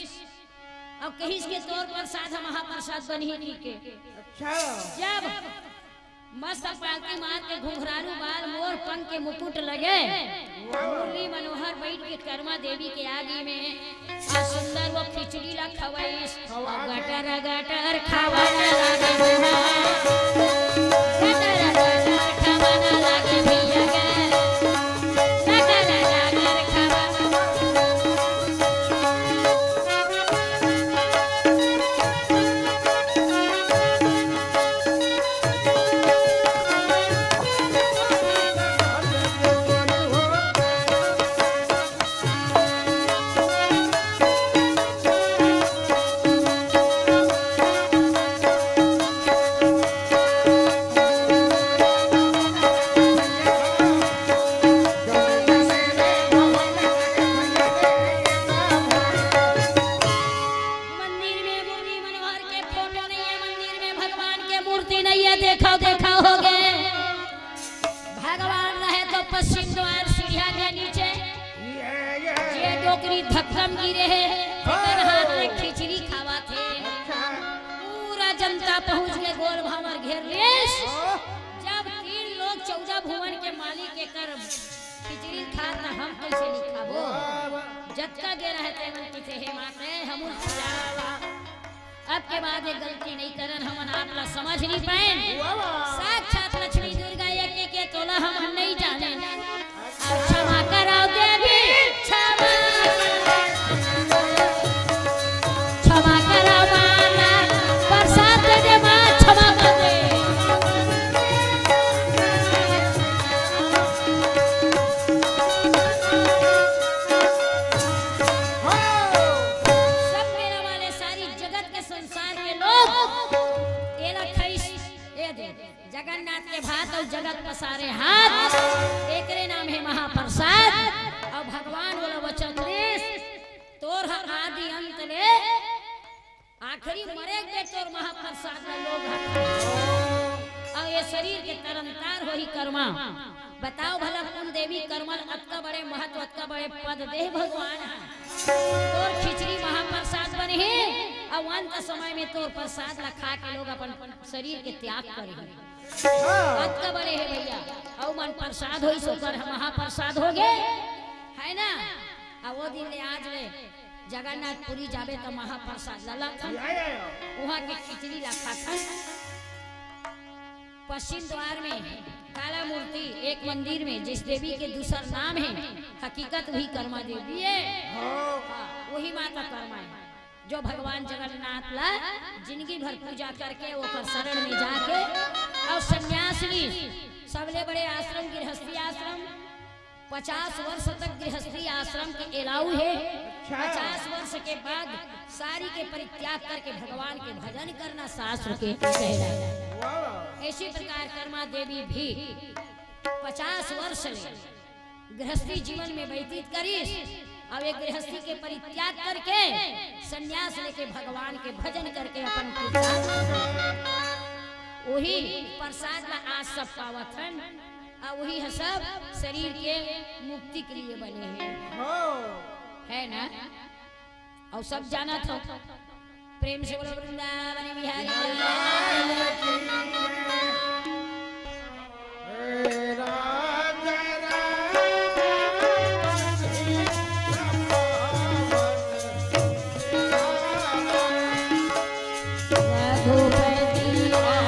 अउ कहिस के तोर प्रसाद ह महाप्रसाद बनही कहिके। अच्छा। जब मस्त पालती मार के घुंघरालू बाल मोर पंख के मुकुट लगे, मुरली मनोहर बइठ के करमा देवी के आगी में आ सुंदर वो खिचड़ी ला खवइस। गटर गटर खावन लागे बिहार। गटर गटर खावन लागे भैया गे। गटर गटर खावन। मंदिर में मुरली मनोहर के फोटो नहीं है, मंदिर में भगवान के मूर्ति नहीं है। देखो, देखो हो गए। भगवान रहे तो पश्चिम द्वार सीढ़िया के नीचे, ये, ये। जे डोकरी धक्कम गिरे हे, तेकर हाथ में खिचड़ी खावत हे। अच्छा। पूरा जनता पहुंच के गोल भांवर घेर लेस। ओ। जब तीन लोक चौदह भुवन के मालिक एकर खिचड़ी खात, त हम कइसे नइ खाबो? वाह, वाह। जतका गे रहे तेमन कहिथे, "हे माते, हमू खिला।" अब के बाद ये गलती नइ करन, हमन आप ला समझ नइ पाएन। वाह, वाह। साक्षात लक्ष्मी दुर्गा एक एक के तोला हमन नइ जानेन। क्षमा करव देवी, क्षमा। क्षमा करव माँ, प्रसाद दे दे माँ, क्षमा कर दे। सब मेरा वाले सारी जगत के संसार के लोग एला खइस, ए दे। जगन्नाथ के भात अउ जगत पसारे हाथ, एकरे नाम हे महाप्रसाद। अउ भगवान ओला वचन देस, तोर ह आदि अंत ले आखिरी मरे के तोर महाप्रसाद ल लोग ह खाही। अउ ये शरीर के तरन तार होही करमा। बताव भला कोन देवी करमा ल अतका बड़े महत्व, अतका बड़े पद दे भगवान ह। तोर खिचड़ी महाप्रसाद बनही, अउ अंत समय में तोर प्रसाद ल खा के लोग अपन शरीर के त्याग करही। हाँ। अतका बड़े हे भैया, अउ मन प्रसाद होइस ओकर महाप्रसाद होगे, हे ना? अउ वो दिन ले आज ले जगन्नाथपुरी जाबे त महाप्रसाद ल लाथन, या, या, या। उहाँ के खिचड़ी ला खाथन। पश्चिम द्वार में काला मूर्ति एक मंदिर में जिस देवी के दूसर नाम हे, हकीकत उही करमा देवी हे। हाँ। हाँ, उही माता करमा हे। जो भगवान जगन्नाथ ला जिंदगी भर पूजा करके ओकर शरण में जाके अउ संन्यास ली, सबले बड़े आश्रम गृहस्थी आश्रम, पचास वर्ष तक गृहस्थी आश्रम के allow हे। अच्छा। पचास वर्ष के बाद सारी के परित्याग करके भगवान के भजन करना शास्त्र के कहना हे। वाह। इसी प्रकार करमा देवी भी पचास वर्ष ले गृहस्थी जीवन में व्यतीत करिस, अउ एक गृहस्थी के परित्याग करके संन्यास लेके भगवान के भजन करके अपन कीर्तन, उही प्रसाद ला आज सब पावत हन, अउ उही ह सब शरीर के मुक्ति के लिए बने हे। हो। हे ना? अउ सब जानत हो, प्रेम से बोलो वृंदावन बिहारी लाल की। हे राजा राम रघुपति राम।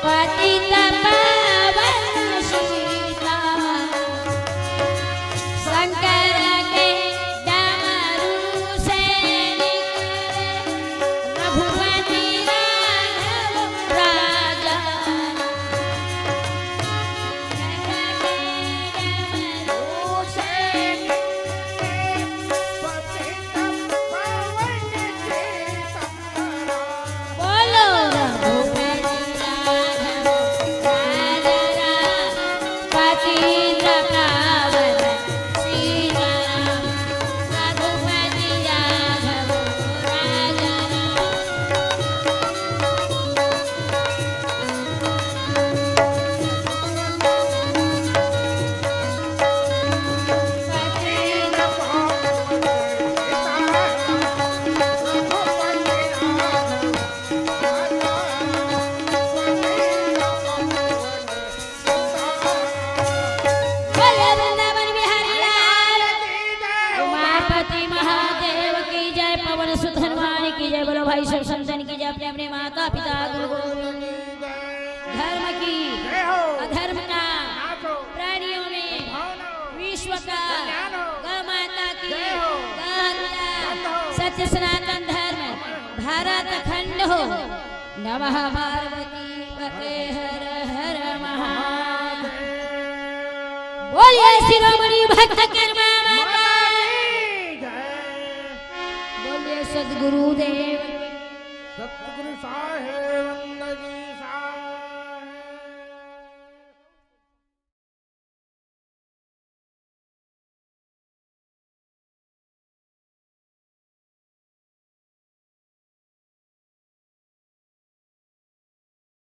पतित पावन सीता शंकर के डमरू से निकले रघुपति राघव राजा। बोलो रघुपति राघव राजा राम, पतित पावन सीताराम, रघुपति राघव राजा राम। बोले वृंदावन बिहारी लाल, उमापति महादेव की जय, पवन सुत हनुमान की जय। बोलो भाई सब संतन की जय, अपने अपने माता पिता गुरु गोविंद। धर्म की जय हो। अधर्म का नाश हो। प्राणियों में भावना हो। विश्व का कल्याण हो। गौ माता की जय हो। गौ हत्या बंद हो। सत्य सनातन धर्म भारत अखंड हो। नमः पार्वती पते हर हर महादेव। बोलिए शिरोमणि भक्त कर्मा